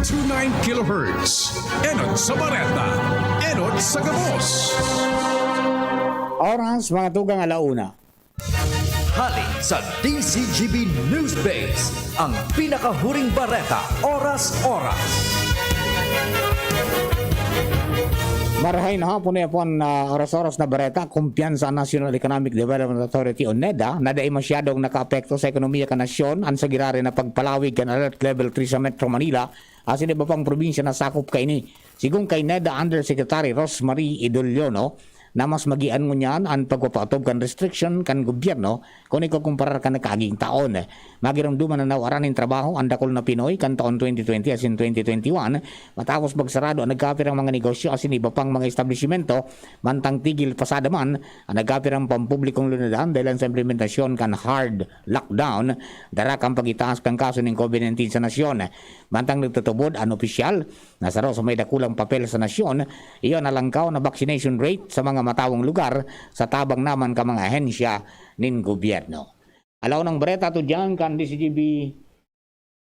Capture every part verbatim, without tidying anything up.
two nine kilohertz. Enot sa bareta, enot sa gabos. Oras, mga tugang, ala una. Hali sa D Z G B News Base, ang pinakahuring bareta, oras-oras. Marahay na hapon na po na oras-oras na bareta, kumpiyansa ang National Economic Development Authority o NEDA na dai masyadong nakaapekto sa ekonomiya kan nasyon an sa giraray na pagpalawig kan Alert Level three sa Metro Manila asin iba pang probinsya na sakop kaini. Sigon kay NEDA Undersecretary Rosemary Idoliono, na mas magian ngunyan an pagpapaotob kan restriction kan gobyerno kun ikukumparar kan nakaaging taon. Magiromdoman na nawaran nin trabaho an dakul na Pinoy kan taon twenty twenty asin twenty twenty-one matapos magsarado an nagkapirang mga negosyo asin iba pang mga establisimento, mantang tigil pasada man an nagkapirang pampublikong lunadan dahilan sa implementasyon kan hard lockdown, dara kan pagitaas kan kaso nin COVID nineteen sa nasyon. Mantang nagtutubod an opisyal, na saro sa may dakulang papel sa nasyon, iyo an nalangkaw na vaccination rate sa mga matawong lugar sa tabang naman kan mga ahensya nin gobyerno. Alaw ng bareta to dyan kan D Z G B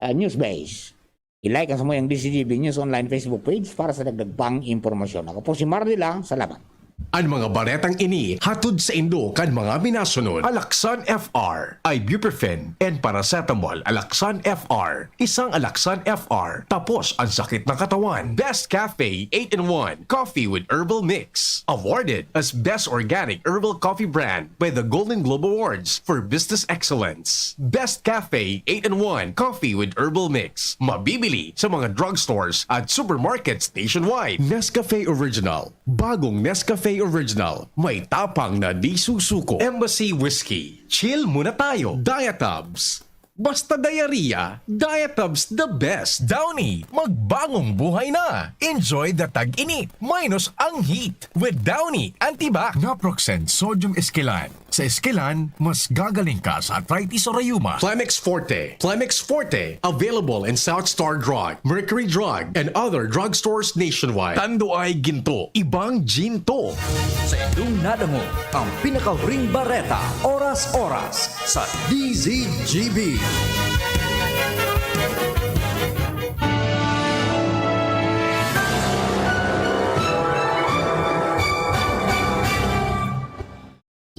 ah, News Base. I-like ang samuyang D Z G B News Online Facebook page para sa dagdag pang impormasyon. Ako po si Marlila. Salamat. An mga baretang ini hatod saindo kan mga minasunod: Alaxan F R, ibuprofen, and paracetamol. Alaxan F R, isang Alaxan F R, tapos ang sakit ng katawan. Best Cafe eight-in-one Coffee with Herbal Mix, awarded as Best Organic Herbal Coffee Brand by the Golden Globe Awards for Business Excellence. Best Cafe eight-in-one Coffee with Herbal Mix, mabibili sa mga drugstores at supermarkets nationwide. Nescafe Original, bagong Nescafe Original, may tapang na di susuko. Embassy Whiskey, chill muna tayo. Diatabs, basta diarrhea, Diatabs the best. Downy, magbagong buhay na. Enjoy the tag-init minus ang heat with Downy Antibac. Naproxen Sodium Esquilan. Sa Esquilan, mas gagaling ka sa arthritis o rayuma. Plemex Forte. Plemex Forte, available in South Star Drug, Mercury Drug, and other drugstores nationwide. Tanduay Ginto, ibang ginto. Sa indong nadangog, ang pinakahuring bareta, oras-oras, sa D Z G B.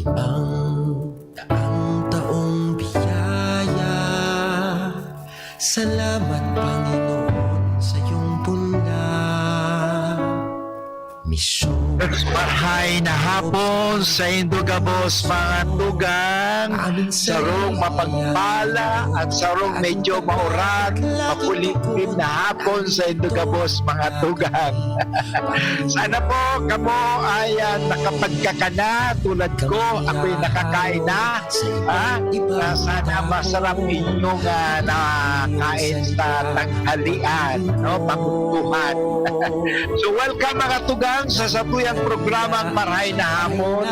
Ibang daang taong biyaya. Salamat, Panginoon, sa iyong punla. Misyon. Marhay na hapon sa indo gabos, mga tugang. Sarong mapagpala at sarong medyo mauran, makulimlim na hapon sa indo gabos, mga tugang. Sana po kamo ay, ah, nakapagkakana tulad ko. Ako'y nakakain na. Ha? Ah, sana masarap inyong, ah, nakain sa tanghalian, no? Pagkukuhan. So, welcome, mga tugang, sa satuyang programang Marhay na Hapon.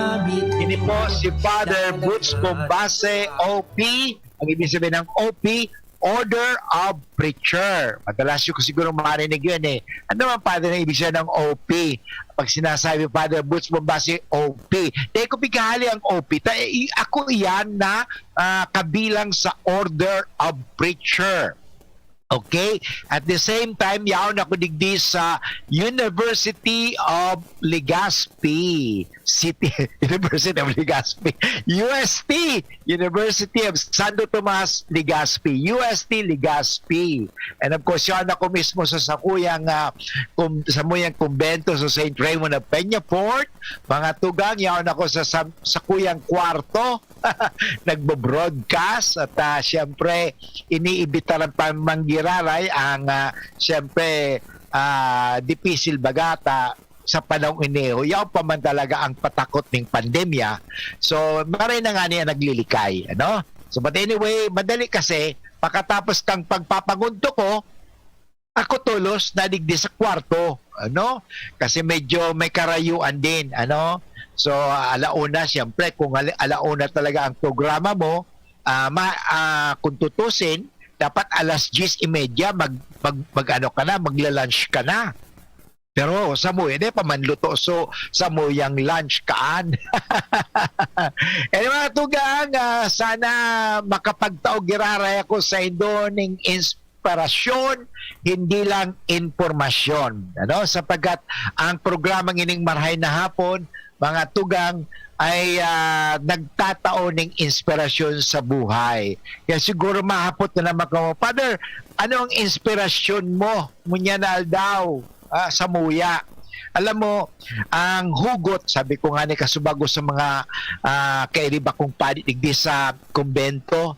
Ini po si Father Butch Bombase, O P. Ang ibig sabihin ng O P, Order of Preacher. Madalas yung siguro marinig yun eh. Ano man, Father, ang ibig sabihin ng O P? Pag sinasabi, Father Butch Bombase, O P. Dahil ko pighahali ang O P. Ta, i, ako iyan na, ah, kabilang sa Order of Preacher. Okay? At the same time, yaon ako digdi sa University of Legazpi City, University of Legazpi, U S T, University of Santo Tomas Legazpi, U S T Legazpi. And of course, yaon ako mismo sa sakuyang, ah, kum-, samuyang kumbento sa Saint Raymond of Peñafort, mga tugang, yaon ako sa, sa sakuyang kwarto, nagbo-broadcast at, ah, siyempre, iniibitar pa man giraray ang, ah, siyempre, ah, dipisil baga ta sa panahong ini, yaon pa man talaga ang patakot ning pandemya. So, maray na nga niya naglilikay, ano? So, but anyway, madali kasi, pagkatapos kang pagpapangudto ko, ako tolos na digdi sa kwarto, ano? Kasi medyo may karayuan din, ano? So, ala una, siyempre, kung ala-, ala una talaga ang programa mo, ah, ma-, ah, kung tutusin, dapat alas diyes y media, mag-, mag-, mag-ano ka na, magla-lunch ka na. Pero samo, hindi pa man luto, so, samuyang lunch kaan. Eh, mga tugang, ah, sana makapagtao giraray ako sa indo ning ins-, inspirasyon, hindi lang impormasyon. Ano? Sapagkat ang programang ining Marahay na Hapon, mga tugang, ay, ah, nagtatao ning inspirasyon sa buhay. Kaya siguro mahapot na naman kamo, "Father, ano ang inspirasyon mo ngunyan na aldaw, ah, sa muya?" Alam mo, ang hugot, sabi ko nga ni kasubago sa mga, ah, kairiba kong padi digdi sa kumbento,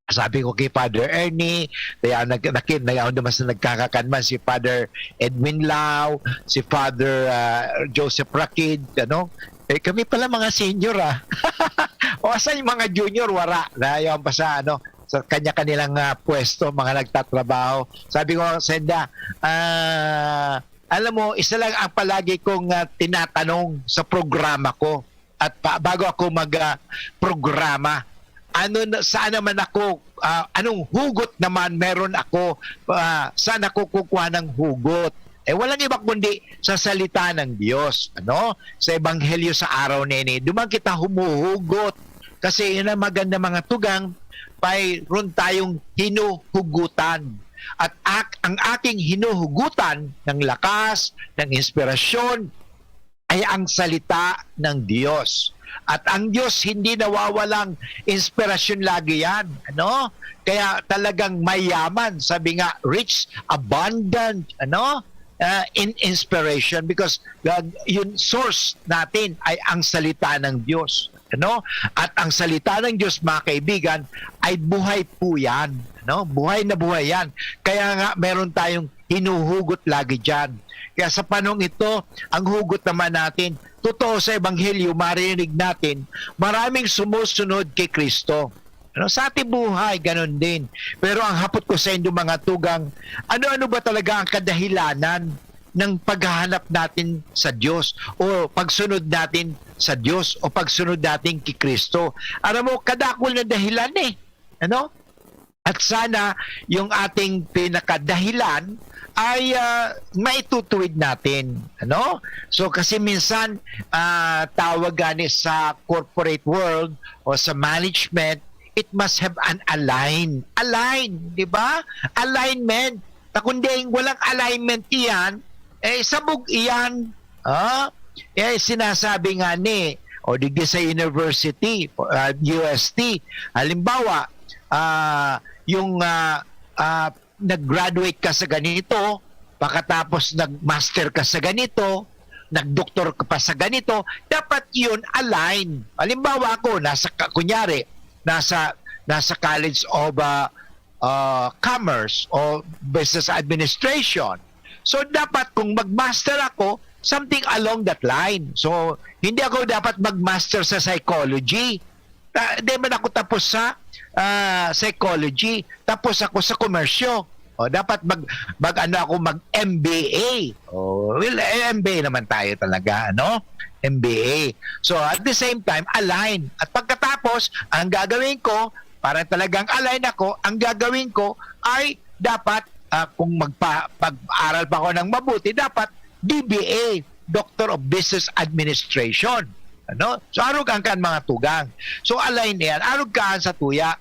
sabi ko kay Father Ernie, kaya nag-, naki-, nag-, naman sa nagkakakan man, si Father Edwin Lau, si Father, ah, Joseph Rakid, ano? Eh, kami pala mga senior, ah. O, asan yung mga junior? Wala. Na, yun pa sa, ano, sa kanya-kanilang, ah, pwesto, mga nagtatrabaho. Sabi ko, "Senda, ah, alam mo, isa lang ang palagi kong, ah, tinatanong sa programa ko at pa, bago ako mag, ah, programa, ano na, saan naman ako, ah, anong hugot naman meron ako, ah, saan ako kukuha ng hugot?" Eh, walang iba kundi sa salita ng Diyos, ano? Sa ebanghelyo sa araw na ini, duman kita humuhugot. Kasi yun ang maganda, mga tugang, mayroon tayong hinuhugutan. At ak-, ang aking hinuhugutan ng lakas, ng inspirasyon, ay ang salita ng Diyos. At ang Diyos hindi nawawalang inspirasyon lagi yan, ano? Kaya talagang mayaman, sabi nga, rich, abundant, ano? Ah, in inspiration, because, ah, yun, source natin ay ang salita ng Diyos, ano? At ang salita ng Diyos, mga kaibigan, ay buhay po yan, ano? Buhay na buhay yan. Kaya nga, meron tayong hinuhugot lagi diyan. Kaya sa panahong ito, ang hugot naman natin, totoo sa ebanghelyo, maririnig natin, maraming sumusunod kay Kristo. Ano, sa ating buhay, ganun din. Pero ang hapot ko sa indo, mga tugang, ano-ano ba talaga ang kadahilanan ng paghahanap natin sa Diyos o pagsunod natin sa Diyos o pagsunod natin kay Kristo? Alam mo, kadakul na dahilan eh. Ano? At sana yung ating pinakadahilan ay, ah, maitutuwid natin, ano? So, kasi minsan, ah, tawag gani sa corporate world o sa management, it must have an align. Align, di ba? Alignment. Ta kundi walang alignment iyan, eh, sabog iyan. Ah, eh, sinasabi nga ni, o digdi sa university, ah, U S T, halimbawa, ah, yung, ah, ah, nag-graduate ka sa ganito, pagkatapos nag-master ka sa ganito, nag-doktor ka pa sa ganito, dapat yun align. Halimbawa ako, nasa ka-, kunyari, nasa, nasa College of, ah, ah, Commerce o Business Administration. So, dapat kung mag-master ako, something along that line. So, hindi ako dapat mag-master sa psychology. Ta-, di man ako tapos sa, ah, psychology. Tapos ako sa komersyo. O, dapat mag, mag-ano ako, mag-M B A. O, well, eh, M B A naman tayo talaga, ano? M B A. So, at the same time, align. At pagkatapos, ang gagawin ko, para talagang align ako, ang gagawin ko ay dapat, ah, kung magpa-, pag-aral pa ako ng mabuti, dapat D B A, Doctor of Business Administration. Ano? So, arog an kan, mga tugang. So, align yan. Arog kan satuya.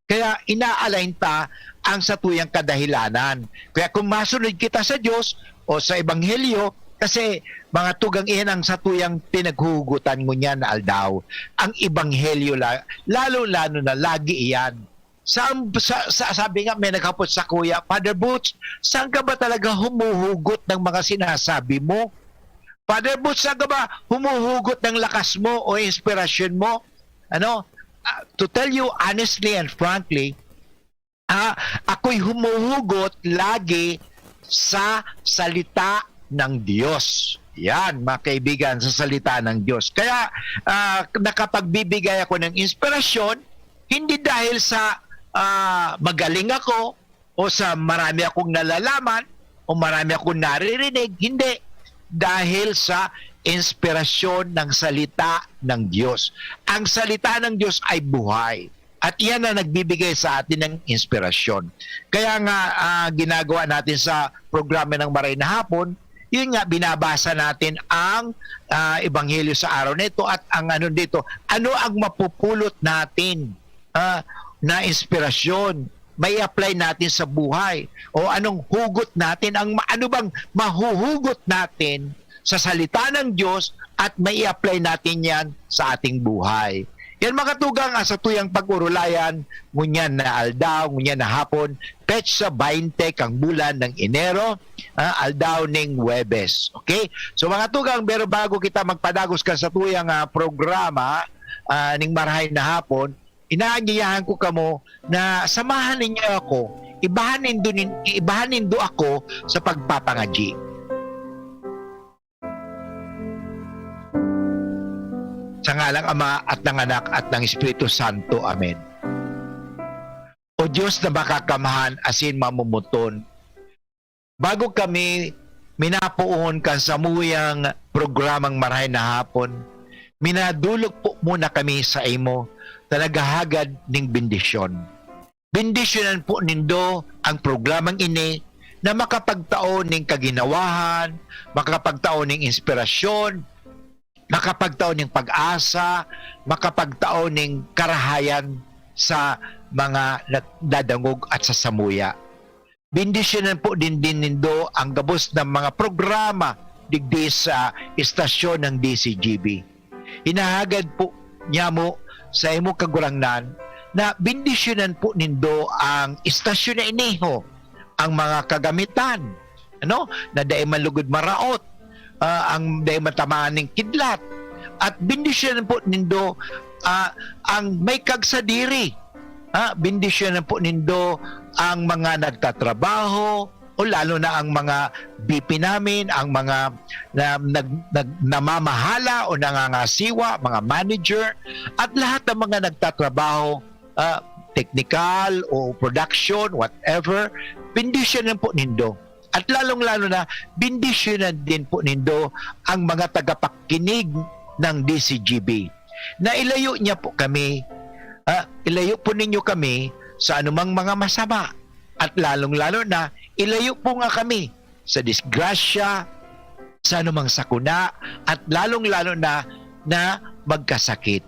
Kaya ina-align ta ang satuyang kadahilanan. Kaya kung masunod kita sa Diyos o sa Ebanghelyo, kasi, mga tugang, iyan ang satuyang pinaghuhugutan ngunyan na aldaw. Ang Ebanghelyo la-, lalo-lalo na lagi iyan. Sa, sa, sa, sabi nga, may naghapot sa kuya, "Father Boots, saan ka ba talaga humuhugot ng mga sinasabi mo? Father Boots, saan ka ba humuhugot ng lakas mo o inspirasyon mo?" Ano? Ah, to tell you honestly and frankly, ah, ako'y humuhugot lagi sa salita ng Diyos. Yan, mga kaibigan, sa salita ng Diyos. Kaya, ah, nakapagbibigay ako ng inspirasyon, hindi dahil sa, ah, magaling ako o sa marami akong nalalaman o marami akong naririnig, hindi. Dahil sa inspirasyon ng salita ng Diyos. Ang salita ng Diyos ay buhay. At iyan ang nagbibigay sa atin ng inspirasyon. Kaya nga, ah, ginagawa natin sa programa ng Maray na Hapon, yun nga, binabasa natin ang, ah, Ebanghelyo sa araw na ito at ang ano dito, ano ang mapupulot natin, ah, na inspirasyon mai-apply natin sa buhay? O anong hugot natin? Ang ma-, ano bang mahuhugot natin sa salita ng Diyos at mai-apply natin yan sa ating buhay? Yan, mga tugang, ah, sa tuyang pag-urulayan, ngunyan na aldaw, ngunyan na hapon, petsa baynte kang bulan ng Enero, ah, aldaw ning Huwebes. Okay? So, mga tugang, pero bago kita magpadagos kan sa tuyang, ah, programa, ah, ning marahay na hapon, inaanyayahan ko kamo na samahan ninyo ako, ibahan nindo nin-, ibahan nindo ako sa pagpapangadyi. Sa ngalang Ama at ng Anak at ng Espiritu Santo. Amen. O Diyos na makakamhan asin mamumuton, bago kami minapoon kan samuyang programang Marahay na Hapon, minadolok po muna kami sa imo na naghahagad ning bendisyon. Bendisyonan po nindo ang programang ini na makapagtao ning kaginawahan, makapagtao ning inspirasyon, makapagtao ning pag-asa, makapagtao ning karahayan sa mga nagdadangog at sa samuya. Bendisyonan po din, din nindo ang gabos na mga programa digdi sa istasyon ng D C G B. Hinahagad po niamo sa imo, Kagurangnan, na bendisyonan po nindo ang istasyon na ini, ho, ang mga kagamitan, ano, na dai man lugod maraot, ah, ang dai matamaan ning kidlat. At bendisyonan po nindo, ah, ang may kagsadiri. Ah, bendisyonan po nindo ang mga nagtatrabaho, o lalo na ang mga B P namin, ang mga na, nag, nag, namamahala o nangangasiwa, mga manager, at lahat ng mga nagtatrabaho, ah, technical o production, whatever, bendisyonan po nindo. At lalong-lalo na, bendisyonan din po nindo ang mga tagapakinig ng D C G B. Na ilayo niya po kami, ah, ilayo po ninyo kami sa anumang mga masama. At lalong-lalo na, ilayo po nga kami sa disgrasya, sa anumang sakuna, at lalong-lalo na, na magkasakit.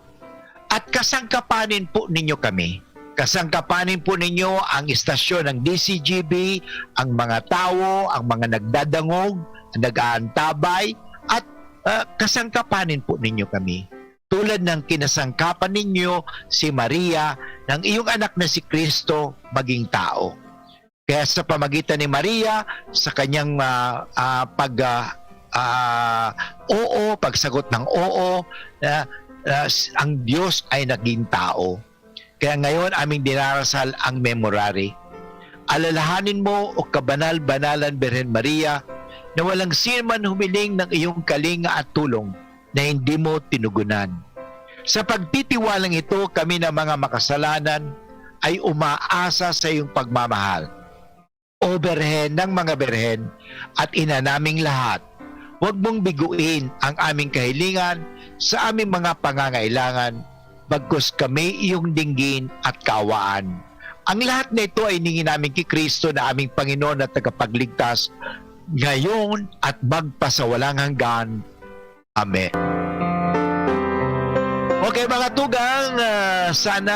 At kasangkapanin po ninyo kami. Kasangkapanin po ninyo ang istasyon ng D C G B, ang mga tawo, ang mga nagdadangog, ang nag-aantabay, at, ah, kasangkapanin po ninyo kami. Tulad ng kinasangkapan ninyo si Maria, nang iyong anak na si Cristo maging tao. Kaya sa pamagitan ni Maria, sa kanyang, ah, ah, pag, ah, ah, oo, pagsagot ng oo, ah, ah, s-, ang Diyos ay naging tao. Kaya ngayon, aming dinarasal ang Memorare. Alalahanin mo, O kabanal-banalan Birhen Maria, na walang sino man humiling ng iyong kalinga at tulong na hindi mo tinugunan. Sa pagtitiwalang ito, kami na mga makasalanan ay umaasa sa iyong pagmamahal. O Birhen ng mga birhen at ina naming lahat, huwag mong biguin ang aming kahilingan sa aming mga pangangailangan, bagkus kami iyong dinggin at kaawaan. Ang lahat na ito ay hiningi namin ki Cristo na aming Panginoon at Tagapagligtas, ngayon at magpasawalang hanggan. Amen. Okay, mga tugang, ah, sana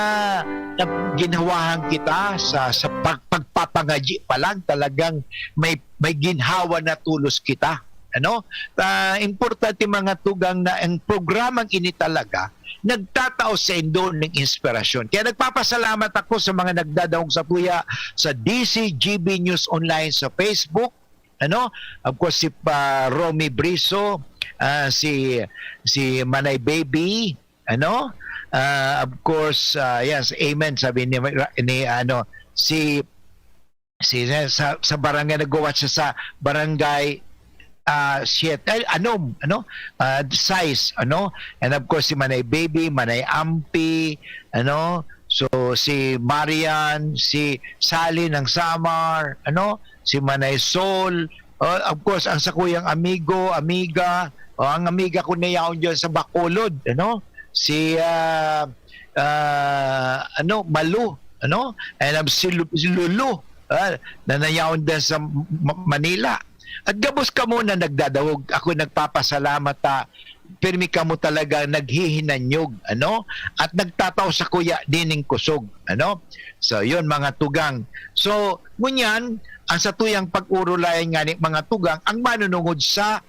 na-, ginhawahan kita sa, sa pag-, pagpapangadyi pa lang, talagang may, may ginhawa na tolos kita. Ano? Ah, importante, mga tugang, na ang programang ini talaga nagtatao saindo ning inspirasyon. Kaya nagpapasalamat ako sa mga nagdadangog satuya sa D C G B News Online sa Facebook, ano? Of course, si Pa Romy Briso, ah, si, si Manay Baby, ano? Ah, of course, ah, yes, amen, sabi ni, ni, ano, si, si, sa, sa barangay, nagwa-watch siya sa barangay, ah, siyete, ay, anom, ano? Ah, sais, ano? And of course, si Manay Baby, Manay Ampi, ano? So, si Marian, si Sally ng Samar, ano? Si Manay Sol, oh, of course, ang sakuyang amigo, amiga, o ang amiga ko na yaon dyan sa Bacolod, ano? Si, ah, ah, ano, Malu, ano? And, um, si Lu-, si Lulu, ah, na nayaon din sa Ma-, Manila. At gabos kamo na nagdadangog, ako nagpapasalamat, ah, pirmi kamo talaga naghihinanyog, ano? At nagtatao sa kuya din ning kusog, ano? So, yun, mga tugang. So, ngunyan, ang satuyang pag-urulayan nga ni mga tugang, ang manunungod sa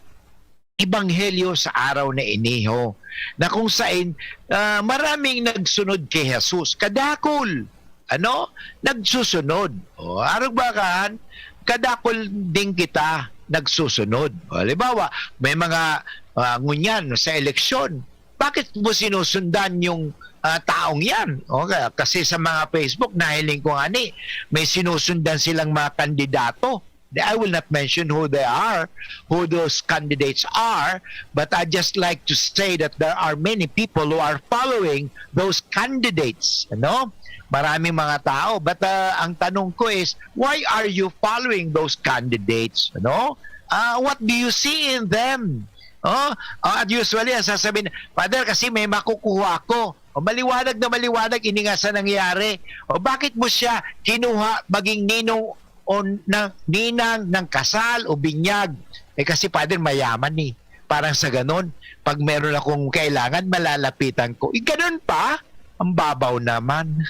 ebanghelyo sa araw na iniho, na kung sain, ah, maraming nagsunod kay Jesus. Kadakol, ano? Nagsusunod. O, arog ba kan? Kadakol din kita nagsusunod. O, halimbawa, may mga, ah, ngunyan sa eleksyon, bakit mo sinusundan yung, ah, taong yan? O, kaya, kasi sa mga Facebook, nahiling ko nga ni, may sinusundan silang mga kandidato. I will not mention who they are, who those candidates are, but I just like to say that there are many people who are following those candidates, ano? Maraming mga tao. But, ah, ang tanong ko is, why are you following those candidates, ano? Ah, what do you see in them? Oh, ah, at usually, ang sasabihin, "Father, kasi may makukuha ako." O, maliwanag na maliwanag, ini nga sa nangyari. O, bakit mo siya kinuha maging ninong o na, ninang ng kasal o binyag? Eh, kasi, Father, mayaman eh. Parang sa ganon, pag meron akong kailangan, malalapitan ko. Eh, ganon pa? Ang babaw naman.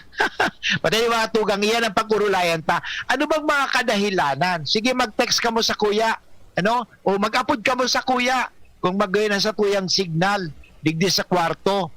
Pati yung mga tugang, iyan ang pag-urulayan ta. Ano bang mga kadahilanan? Sige, mag-text kamo sa kuya. Ano? O mag-apod kamo sa kuya. Kung magayon na sa tuyang signal, digdi sa kwarto.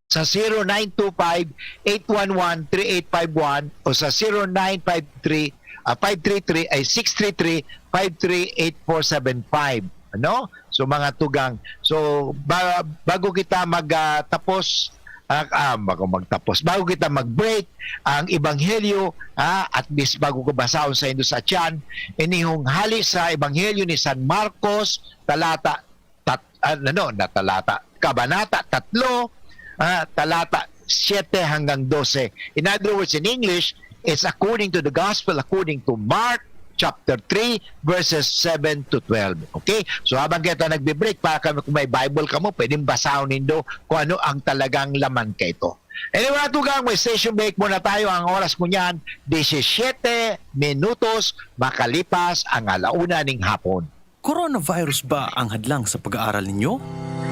Sa zero nine two five, eight one one, three eight five one o sa zero nine five three, ah, five three three, ay, six three three, five three eight four seven five. Ano? So, mga tugang. So, ba-, bago kita mag, ah, tapos, ah, ah, bago magtapos, bago kita mag-break, ang Ebanghelyo, ah, at least bago ko basahon sa indo sa tiyan, inihong hali sa Ebanghelyo ni San Marcos, talata, tat-, ah, ano, na talata, kabanata tatlo, ah, talata siete hanggang dose. In other words, in English, it's according to the gospel, according to Mark chapter three, verses seven to twelve. Okay? So, habang kita nagbe-break, para kami, kung may Bible kamo, pwedeng basahon nindo kung ano ang talagang laman kaito. Anyway, mga tugang, may station break muna tayo. Ang oras mo niyan, disisyete minutos makalipas ang ala una ning hapon. Coronavirus ba ang hadlang sa pag-aaral ninyo?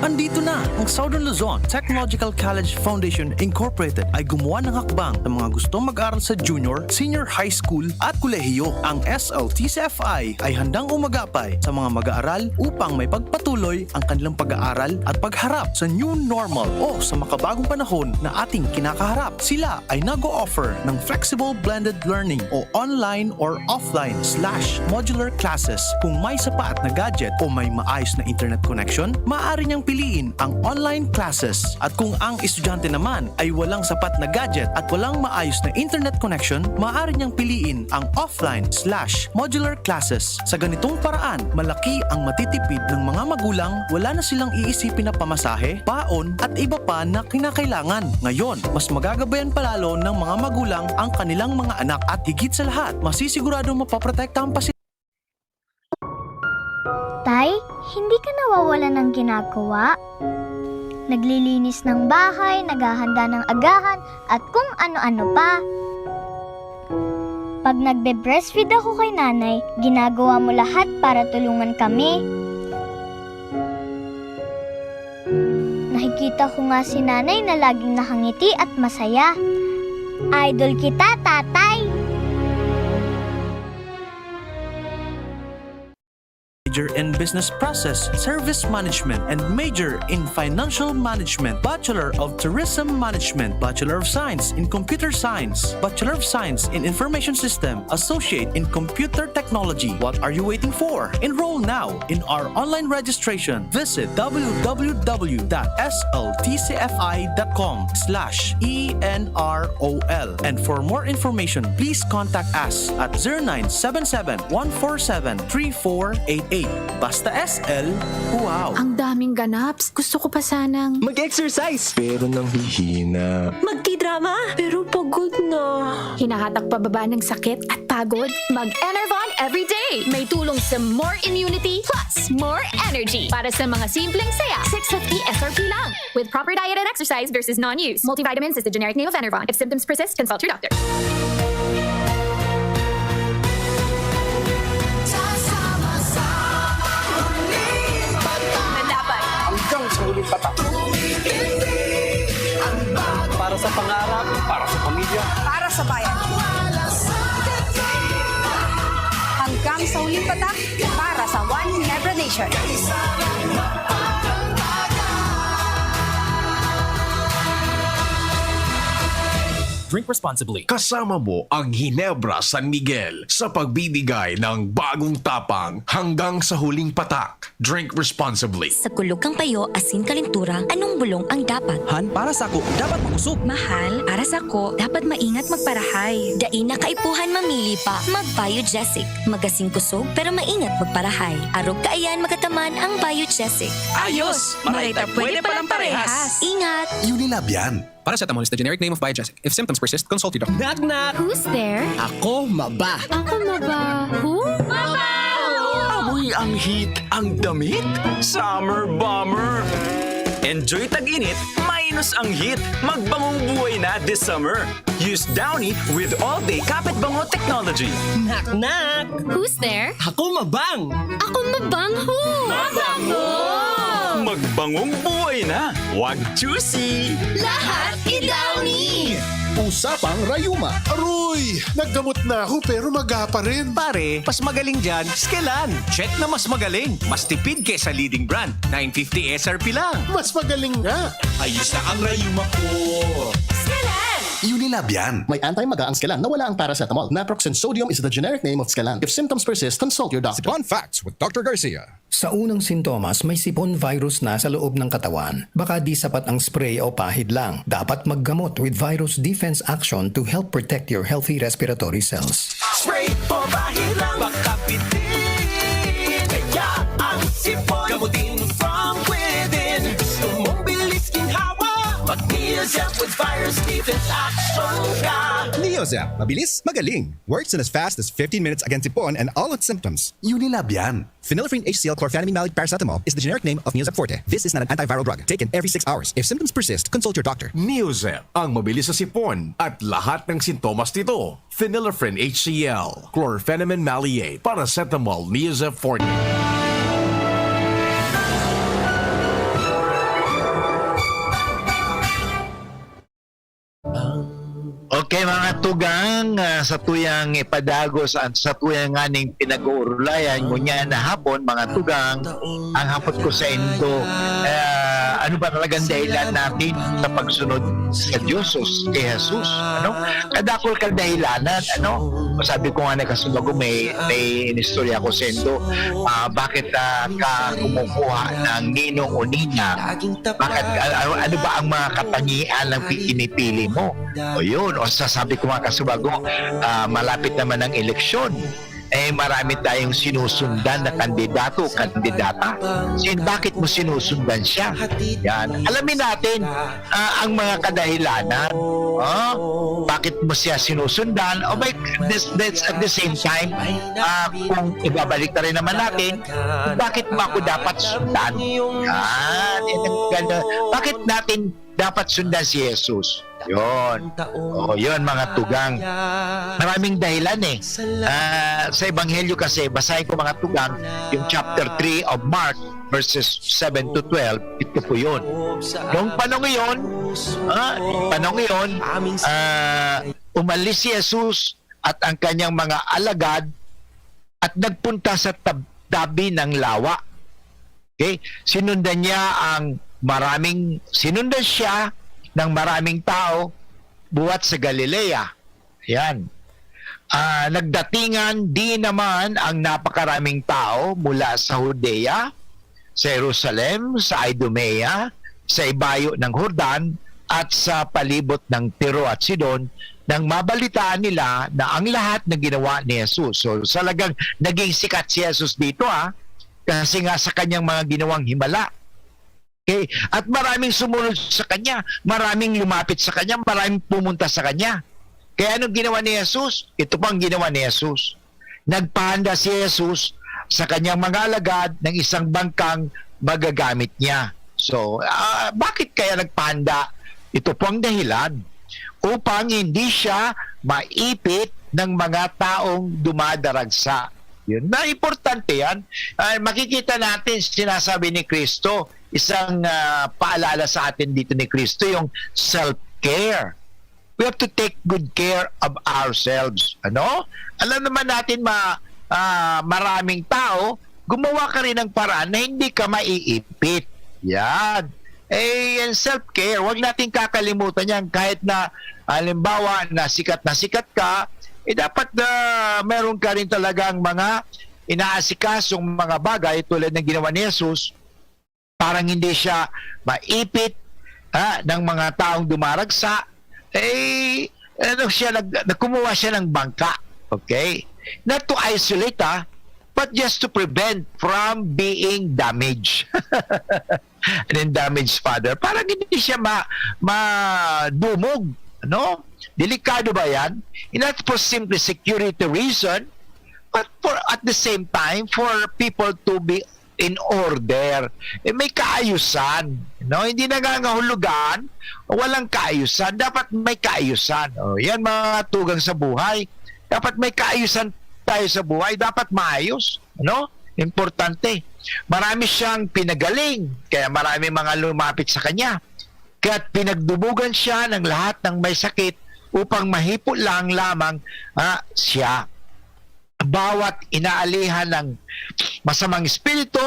Andito na! Ang Southern Luzon Technological College Foundation Incorporated ay gumawa ng hakbang sa mga gustong mag-aral sa junior, senior high school at kolehiyo. Ang S L T C F I ay handang umagapay sa mga mag-aaral upang maipagpatuloy ang kanilang pag-aaral at pagharap sa new normal o sa makabagong panahon na ating kinakaharap. Sila ay nag-o-offer ng flexible blended learning o online or offline slash modular classes. Kung may sapat na gadget o may maayos na internet connection, maaari niyang piliin ang online classes. At kung ang estudyante naman ay walang sapat na gadget at walang maayos na internet connection, maaari niyang piliin ang offline slash modular classes. Sa ganitong paraan, malaki ang matitipid ng mga magulang, wala na silang iisipin na pamasahe, baon, at iba pa na kinakailangan. Ngayon, mas magagabayan palalo ng mga magulang ang kanilang mga anak at higit sa lahat, masisiguradong mapoprotektahan pa sila. Tay, hindi ka nawawalan ng ginagawa? Naglilinis ng bahay, naghahanda ng agahan, at kung ano-ano pa. Pag nagbe-breastfeed ako kay nanay, ginagawa mo lahat para tulungan kami. Nakikita ko nga si nanay na laging nakangiti at masaya. Idol kita, tatay! Major in Business Process Service Management and major in Financial Management, Bachelor of Tourism Management, Bachelor of Science in Computer Science, Bachelor of Science in Information System, Associate in Computer Technology. What are you waiting for? Enroll now in our online registration. Visit w w w dot s l t c f i dot com slash e n r o l. And for more information, please contact us at zero nine seven seven, one four seven, three four eight eight. Basta S L, wow! Ang daming ganaps. Gusto ko pa sanang mag-exercise. Pero nanghihina. Magtidrama. Pero pagod na. Hinahatak pababa ng sakit at pagod. Mag-Enervon everyday. May tulong sa more immunity plus more energy. Para sa mga simpleng saya, six fifty S R P lang. With proper diet and exercise versus non-use. Multivitamins is the generic name of Enervon. If symptoms persist, consult your doctor. Hanggang sa Sa bayan. Hanggang sa huling patak para sa One Ginebra Nation. Drink responsibly. Kasama mo ang Ginebra San Miguel sa pagbibigay ng bagong tapang hanggang sa huling patak. Drink responsibly. Sa kulog kan payo asin kalentura, anong bulong ang dapat? Han, para sako, dapat makosog. Mahal, para sako, dapat maingat magparahay. Dai na kaipuhan mamili pa. Mag-Biogesic. Magasin kosog, pero maingat magparahay. Arog kaiyan magataman ang Biogesic. Ayos! Maray ta pwede palang parehas. Ingat! Unilab yan. Paracetamol is the generic name of Biogesic. If symptoms persist, consult your doctor. Knock knock! Who's there? Ako maba! Ako maba? Who? Amoy ang heat ang damit? Summer bomber! Enjoy tag-init, minus ang heat. Magbangong buhay na this summer. Use Downy with All Day Kapit Bango Technology. Knock knock! Who's there? Ako mabang! Ako mabang? Who? Mabango! Magbangong buhay na! Wag juicy! Lahat i-Downy! Usapang rayuma. Aroy! Naggamot na ako pero maga pa rin. Pare, mas magaling dyan, Skelan! Check na mas magaling! Mas tipid kesa leading brand, nine fifty S R P lang! Mas magaling nga. Ayos na ang rayuma ko. Unilab yan. May anti-maga ang Skelan na wala ang paracetamol. Naproxen sodium is the generic name of Skelan. If symptoms persist, consult your doctor. On Facts with Doctor Garcia. Sa unang sintomas, may sipon virus na sa loob ng katawan. Baka di sapat ang spray o pahid lang. Dapat maggamot with Virus Defense Action to help protect your healthy respiratory cells. Spray o pahid lang, makapitin. Kaya ang sipon, gamutin from within. Gusto mong bilis ginhawa? Mag-Neozep with Virus Defense Action ka. Neozep, mabilis, magaling. Works in as fast as fifteen minutes against sipon and all its symptoms. Unilab yan. Phenylephrine H C L chlorphenamine maleate paracetamol is the generic name of Neozep Forte. This is not an antiviral drug. Taken every six hours. If symptoms persist, consult your doctor. Neozep, ang mabilis sa sipon at lahat ng sintomas nito. Phenylephrine H C L, chlorphenamine maleate, paracetamol, Neozep forty. Okay, mga tugang, ah, sa tuyang ipadagos at sa tuyang nganing pinag-uurulayan ngunyan na hapon, mga tugang, ang hapot ko sa indo, ah, ano ba talagang dahilan natin sa pagsunod sa Diyos o kay Jesus? Ano? Kadakol kadahilanan, ano? Sabi ko nga na kasubago, may, may inistorya ko sa indo, ah, bakit ah, ka kumukuha ng ninong o nina? Bakit, ah, ano, ano ba ang mga katangian ng pinipili mo? O yun, o sasabi ko nga kasubago, ah, malapit naman ang eleksyon. Eh, marami tayong sinusundan na kandidato, kandidata. Sin, bakit mo sinusundan siya? Yan. Alamin natin ah, ang mga kadahilanan. Oh, bakit mo siya sinusundan? O may, this, that's at the same time, ah, kung ibabalik na rin naman natin, bakit mo ako dapat sundan? Yan. Yan ang ganda. Bakit natin dapat sundan si Jesus? Yun. Oh, yun, mga tugang. Maraming dahilan eh. Ah, sa Ebanghelyo kasi, basahin ko, mga tugang, yung chapter three of Mark, verses seven to twelve, ito po yun. Noong panahon iyon, ah, panahon iyon, ah, umalis si Jesus at ang kanyang mga alagad at nagpunta sa tab- tabi ng lawa. Okay? Sinundan niya ang maraming, sinundan siya ng maraming tao buhat sa Galilea. Yan. Ah, nagdatingan din naman ang napakaraming tao mula sa Judea, sa Jerusalem, sa Idumea, sa ibayo ng Jordan, at sa palibot ng Tiro at Sidon, nang mabalitaan nila na ang lahat na ginawa ni Jesus. So, talagang naging sikat si Jesus dito, ha, kasi nga sa kanyang mga ginawang himala. Okay? At maraming sumunod sa kanya, maraming lumapit sa kanya, maraming pumunta sa kanya. Kaya anong ginawa ni Jesus? Ito po ang ginawa ni Jesus. Nagpahanda si Jesus sa kanyang mga alagad ng isang bangkang magagamit niya. So, ah, bakit kaya nagpahanda? Ito po ang dahilan. Upang hindi siya maipit ng mga taong dumadaragsa. Yun. Na importante yan. Ah, makikita natin, sinasabi ni Kristo, isang ah, paalala sa atin dito ni Kristo, yung self-care. We have to take good care of ourselves. Ano? Alam naman natin, ma-, ah, maraming tao, gumawa ka rin ng paraan na hindi ka maiipit. Yan. Eh, yan self-care. Huwag natin kakalimutan yan. Kahit na, halimbawa, na sikat na sikat ka, eh, dapat na meron ka rin talagang mga inaasikasong mga bagay tulad ng ginawa ni Jesus. Parang hindi siya maipit, ha, ng mga taong dumaragsa. Eh, ano siya, nag-, nagkumuha siya ng bangka. Okay? Not to isolate, ha, but just to prevent from being damaged. And then damaged further. Parang hindi siya ma-, madumog. Ano? Delikado ba yan? Not for simply security reason, but for, at the same time, for people to be in order. Eh, may kaayusan. No? Hindi nangangahulugan, walang kaayusan. Dapat may kaayusan. O, yan, mga tugang sa buhay. Dapat may kaayusan tayo sa buhay. Dapat maayos. No? Importante. Marami siyang pinagaling, kaya marami mga lumapit sa kanya. Kaya't pinagdubugan siya ng lahat ng may sakit upang mahipo lang lamang, ah, siya. Bawat inaalihan ng masamang espiritu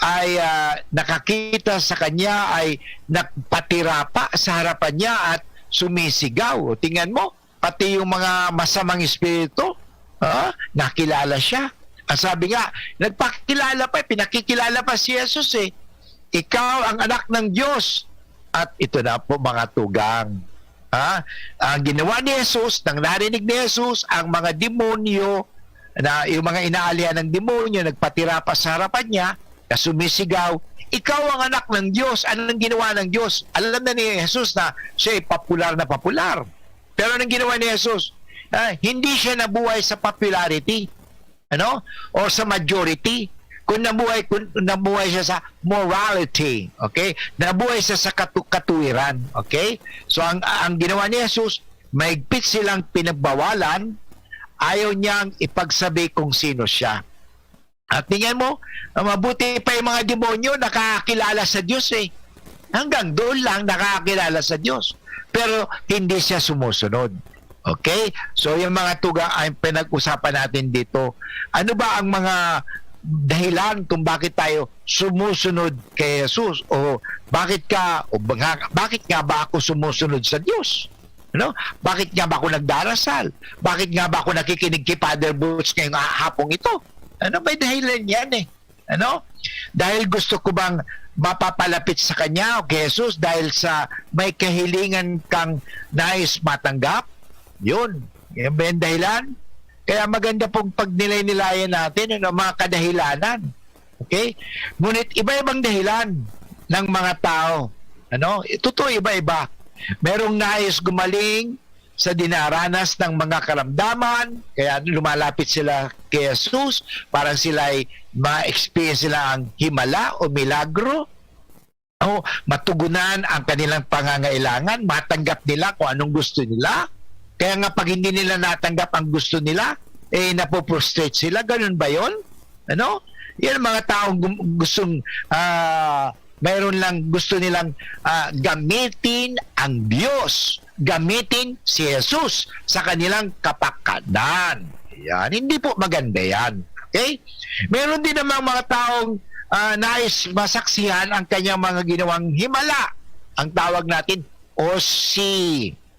ay, ah, nakakita sa kanya ay nagpatirapa sa harapan niya at sumisigaw. O, tingnan mo, pati yung mga masamang espiritu, ah, nakilala siya. Ang sabi nga, nagpakilala pa, pinakikilala pa si Jesus eh. "Ikaw ang anak ng Diyos." At ito na po, mga tugang. Ha? Ang ginawa ni Jesus, nang narinig ni Jesus, ang mga demonyo, na yung mga inaalihan ng demonyo, nagpatirapa sa harapan niya, na sumisigaw, "Ikaw ang anak ng Diyos." Anong ginawa ng Diyos? Alam na ni Jesus na siya ay popular na popular. Pero anong ginawa ni Jesus? Ah, hindi siya nabuhay sa popularity, ano? Or sa majority. Kung nabuhay, kung nabuhay siya sa morality, okay? Nabuhay siya sa katu-, katuwiran, okay? So, ang, ang ginawa ni Jesus, mahigpit silang pinagbawalan, ayaw niyang ipagsabi kung sino siya. At tingnan mo, ah, mabuti pa yung mga demonyo, nakakilala sa Diyos eh. Hanggang doon lang nakakilala sa Diyos. Pero hindi siya sumusunod. Okay? So, yung mga tugang ay pinag-usapan natin dito. Ano ba ang mga dahilan kung bakit tayo sumusunod kay Jesus? O bakit ka, o ba-, bakit nga ba ako sumusunod sa Diyos? Ano? Bakit nga ba ako nagdarasal? Bakit nga ba ako nakikinig kay Father Boots ngayong ha-, hapong ito? Ano, may dahilan yan eh. Ano? Dahil gusto ko bang mapapalapit sa kanya o kay Jesus dahil sa may kahilingan kang nais matanggap? Yun. Yan ba yung dahilan? Kaya maganda pong pagnilay-nilayan natin, ano, mga kadahilanan. Okay? Ngunit iba-ibang dahilan ng mga tao. Ano? Totoo, iba-iba. Merong nais gumaling sa dinaranas ng mga karamdaman, kaya lumalapit sila kay Jesus, parang sila ay ma-experience nila ang himala o milagro, o matugunan ang kanilang pangangailangan, matanggap nila kung anong gusto nila. Kaya nga, pag hindi nila natanggap ang gusto nila, eh, napoprostrate sila. Ganun ba yon? Ano? Yan ang mga taong gum-, gustong, ah, mayroon lang gusto nilang, ah, gamitin ang Diyos, gamitin si Jesus sa kanilang kapakanan. Yan. Hindi po maganda yan. Okay? Meron din namang mga taong, ah, nais masaksihan ang kanyang mga ginawang himala. Ang tawag natin, O C.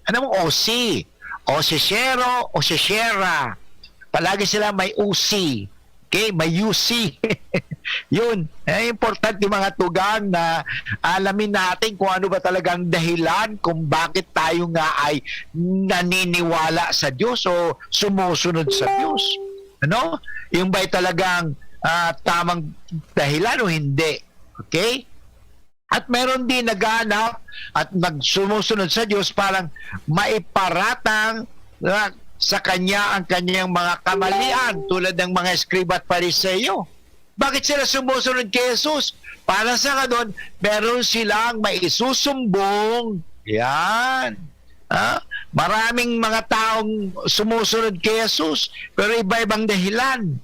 Ano mong O C? Osisero, osisera. Palagi sila may U C. Okay? May U C. Yun. Eh, importante, mga tugang, na alamin natin kung ano ba talagang dahilan kung bakit tayo nga ay naniniwala sa Diyos o sumusunod sa Diyos. Ano? Yung ba'y talagang, ah, tamang dahilan o hindi? Okay? At meron din naghahanap at nagsumusunod sa Diyos para maiparatang, ah, sa Kanya ang kanyang mga kamalian, tulad ng mga eskriba at Fariseo. Bakit sila sumusunod kay Jesus? Para sa kanon, meron silang maisusumbong. Yan. Ah, maraming mga taong sumusunod kay Jesus, pero iba-ibang dahilan.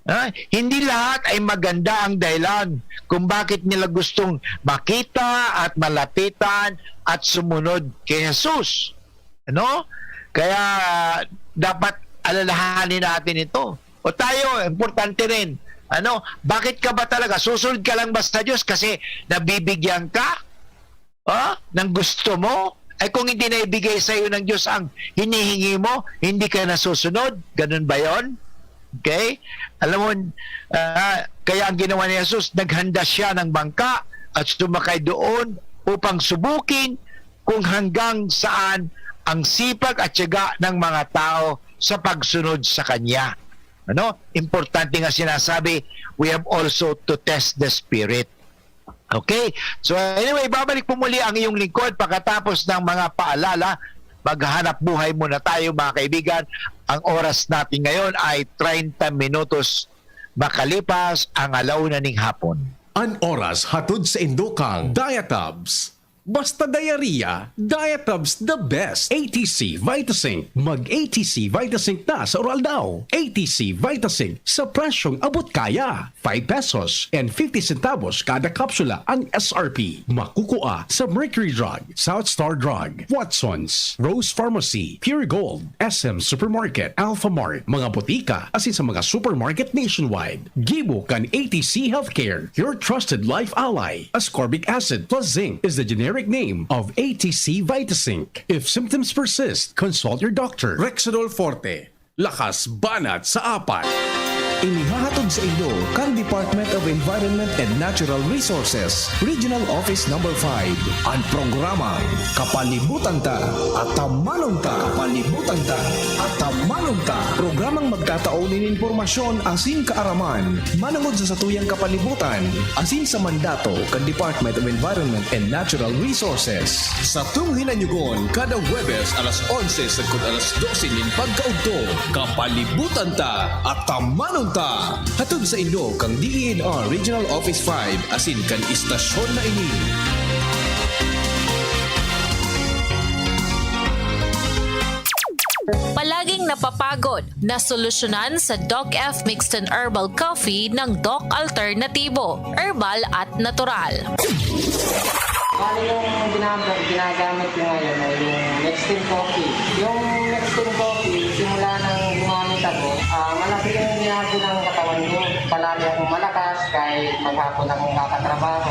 Ah, hindi lahat ay maganda ang dahilan kung bakit nila gustong makita at malapitan at sumunod kay Jesus. Ano? Kaya dapat alalahanin natin ito. O tayo, importante rin. Ano, bakit ka ba talaga, susunod ka lang ba sa Diyos kasi nabibigyan ka, ah, ng gusto mo? Ay, kung hindi na ibigay sa iyo ng Diyos ang hinihingi mo, hindi ka nasusunod? Ganun ba yon? Okay? Alam mo, ah, kaya ang ginawa ni Jesus, naghanda siya ng bangka at sumakay doon upang subukin kung hanggang saan ang sipag at tiyaga ng mga tao sa pagsunod sa Kanya. Ano? Importante nga sinasabi, we have also to test the spirit. Okay? So anyway, babalik po muli ang iyong lingkod pagkatapos ng mga paalala. Maghanap buhay muna tayo, mga kaibigan. Ang oras natin ngayon ay treinta minutos makalipas ang alauna ning hapon. An oras hatod sa indokang Diatabs. Basta diarrhea, Diatabs the best. A T C Vitasync. Mag A T C Vitasync na sa Oral Daw. A T C Vitasync sa presyong abot kaya. Five pesos and fifty centavos kada kapsula ang S R P. Makukua sa Mercury Drug, South Star Drug, Watson's, Rose Pharmacy, Pure Gold, S M Supermarket, Alpha Mart, mga botika, asin sa mga supermarket nationwide. Gibo kan A T C Healthcare, your trusted life ally. Ascorbic acid plus zinc is the generic name of A T C Vitasync. If symptoms persist, consult your doctor. Rexidol Forte, lakas banat sa apat. Inihahatod sa inyo kan Department of Environment and Natural Resources, Regional Office Number five. An programang Kapalibutan Ta, Atamanon Ta. Kapalibutan Ta, Atamanon Ta. Programang magtatao nin impormasyon asin kaaraman manangod sa satuyang kapalibutan asin sa mandato kan Department of Environment and Natural Resources. Satong hinanyugon kada Huwebes alas onse sagkod alas dose nin pagkaudto. Kapalibutan Ta, Atamanon Ta. Hatod sa inyo kan D E N R Regional Office five asin kan istasyon na ini. Palaging napapagod, nasolusyonan sa Doc F Mixed and Herbal Coffee ng Doc Alternatibo, herbal at natural. Bali, yung ginag-, ginagamit ko ngayon ay yung Nextin Coffee. Yung Nextin Coffee, simula nang gumamit ako, ah, malaki yung ginagawa ng katawan ko. Palagi akong malakas kahit maghapon akong kakatrabaho.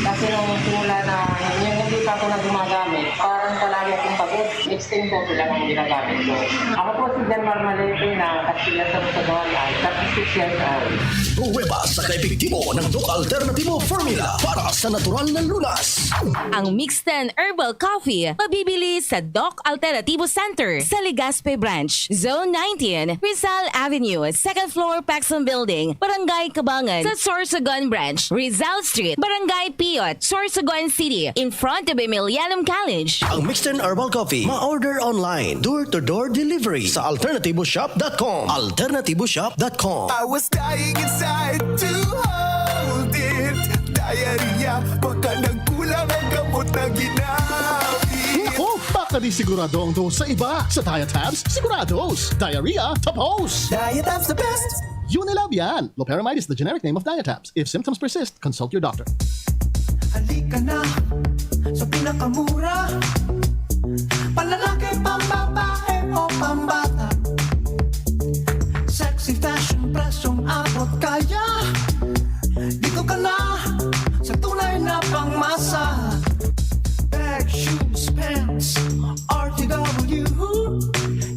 Kasi nung simula na, yung hindi pa ako na gumagamit, parang palagi akong pagod. Nextin Coffee lang ang ginagamit ko. Ako po si Jan Marmalete na Castilla Sorsogon, at thirty-six years old. Pruweba sa kaepektibo ng Doc Alternatibo Formula para sa natural na lunas. Ang Mixten Herbal Coffee mabibili sa Doc Alternativo Center sa Legazpi Branch, Zone nineteen, Rizal Avenue, second floor, Paxson Building, Barangay Cabangan, sa Sorsogon Branch, Rizal Street, Barangay Piot, Sorsogon City, in front of Emilianum College. Ang Mixten Herbal Coffee, ma-order online, door-to-door delivery sa alternativoshop dot com. Alternativoshop dot com. I was dying inside to hold it. Diarrhea, baka nagkulang ang gamot na ginamit. Naku, baka di sigurado ang dose sa iba. Sa Diatabs, sigurados. Diarrhea, tapos. Diatabs the best. Unilab yan. Loperamide is the generic name of Diatabs. If symptoms persist, consult your doctor. Halika na sa pinakamura. Panlalaki, pambabae o pambata. Sexy, fashion, presyong abot kaya. Dito ka na sa tunay na pangmasa. Bag, shoes, pants, R T W.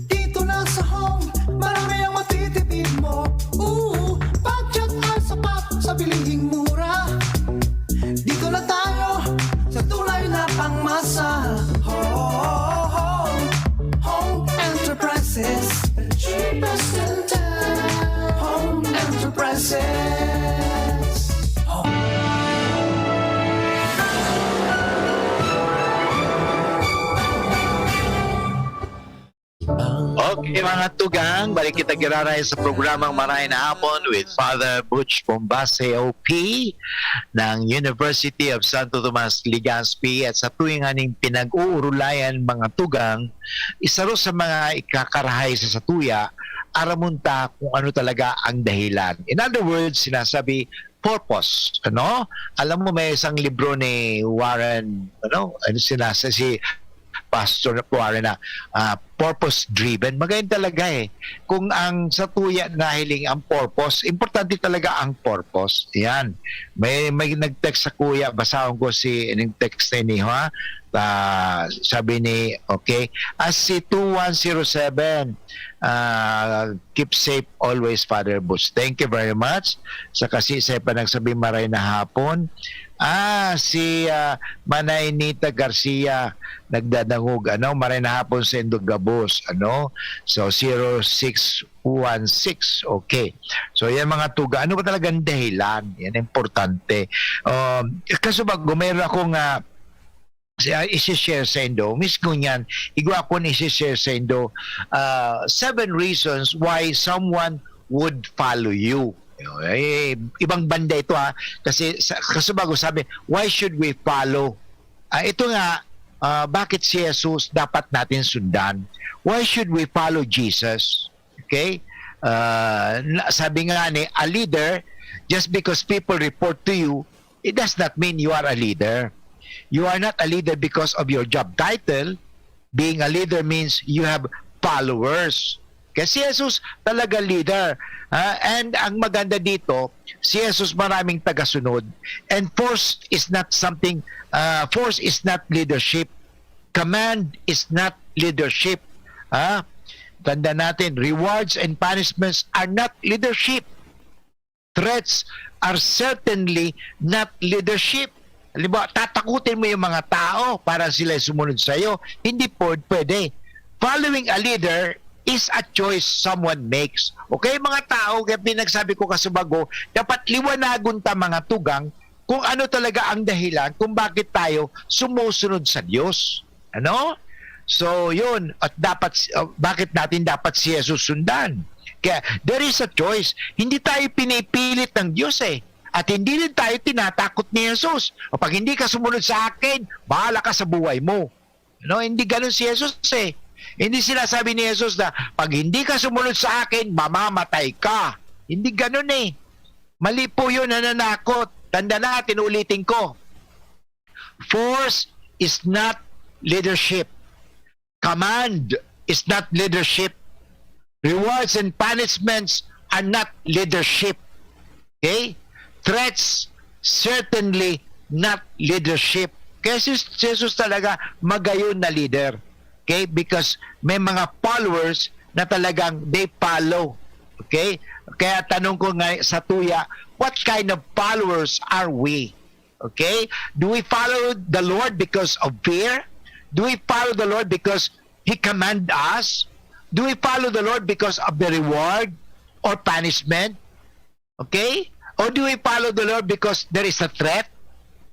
Dito na sa Home, marami ang matitipid mo. Ooh, budget ay sapat sa bilihing mura. Dito na tayo sa tunay na pangmasa. Home, Home Enterprises, the cheapest in town. Home Enterprises. Home. Okay, mga tugang, balik kita giraray sa programang Marahay na Hapon with Father Butch Bombase, O P ng University of Santo Tomas, Legazpi. At sa tuwing aning pinag-uurulayan, mga tugang, isaro sa mga ikakarahay sa satuya, aramon ta kung ano talaga ang dahilan. In other words, sinasabi, purpose, ano? Alam mo, may isang libro ni Warren, ano, ano, sinasa-, si Pastor Kuwari na, ah, purpose-driven. Magayon talaga, eh. Kung ang satuya nahiling ang purpose, importante talaga ang purpose. Yan. May, may nag-text sa kuya, basahon ko si, yung text na ini, ha? Ah, sabi ni, okay, as si two one zero seven, ah, "Keep safe always, Father Boots." Thank you very much. Sa kasi sa pa nagsabi, "Maray na hapon." Ah, si, ah, Manay Nita Garcia, nagdadangog, ano, "Maray na hapon sa Indo Gabos," ano. So, zero six one six, okay. So, yan mga tuga. Ano ba talagang dahilan? Yan importante. Um, kaso bago, mayroon akong, ah, si, ah, isi-share sa indo. Mismo niyan, igwa ko na isi-share sa indo, ah, seven reasons why someone would follow you. Eh, ibang banda ito, ha. Kasi sa, kaso bago sabi, "Why should we follow?" Ah, ito nga, ah, bakit si Jesus dapat natin sundan? Why should we follow Jesus? Okay? Ah, na, sabi nga ni, a leader, just because people report to you, it does not mean you are a leader. You are not a leader because of your job title. Being a leader means you have followers. Kaya si Jesus talaga leader. Ah, and ang maganda dito, si Jesus maraming tagasunod. And force is not something, ah, force is not leadership. Command is not leadership. Ah, tanda natin, rewards and punishments are not leadership. Threats are certainly not leadership. Halimbawa, tatakutin mo yung mga tao para sila sumunod sa iyo. Hindi po pwede. Following a leader is a choice someone makes. Okay, mga tao, kaya pinagsabi ko kasubago, dapat liwanagon ta, mga tugang, kung ano talaga ang dahilan kung bakit tayo sumusunod sa Diyos. Ano? So, yun. At dapat, uh, bakit natin dapat si Jesus sundan? Kaya, there is a choice. Hindi tayo pinipilit ng Diyos, eh. At hindi rin tayo tinatakot ni Jesus. "O, pag hindi ka sumunod sa akin, bahala ka sa buhay mo." No, hindi ganun si Jesus, eh. Hindi sinasabi ni Jesus na, "Pag hindi ka sumunod sa akin, mamamatay ka." Hindi ganun, eh. Mali po yun, nananakot. Tanda natin, ulitin ko. Force is not leadership. Command is not leadership. Rewards and punishments are not leadership. Okay? Threats, certainly not leadership. Kaya si Jesus talaga magayon na leader. Okay? Because may mga followers na talagang they follow. Okay? Kaya tanong ko nga sa tuya, what kind of followers are we? Okay? Do we follow the Lord because of fear? Do we follow the Lord because He command us? Do we follow the Lord because of the reward or punishment? Okay? Or do we follow the Lord because there is a threat?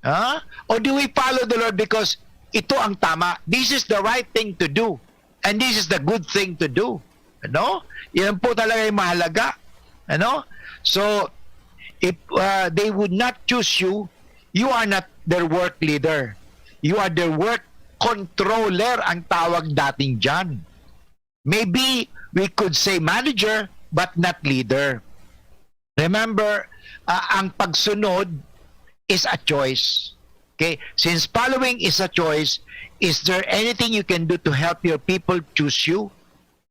Huh? Or do we follow the Lord because ito ang tama? This is the right thing to do. And this is the good thing to do. Ano? Yan po talaga yung mahalaga. Ano? So, if, uh, they would not choose you, you are not their work leader. You are their work controller ang tawag dating dyan. Maybe we could say manager, but not leader. Remember, uh, ang pagsunod is a choice. Okay? Since following is a choice, is there anything you can do to help your people choose you?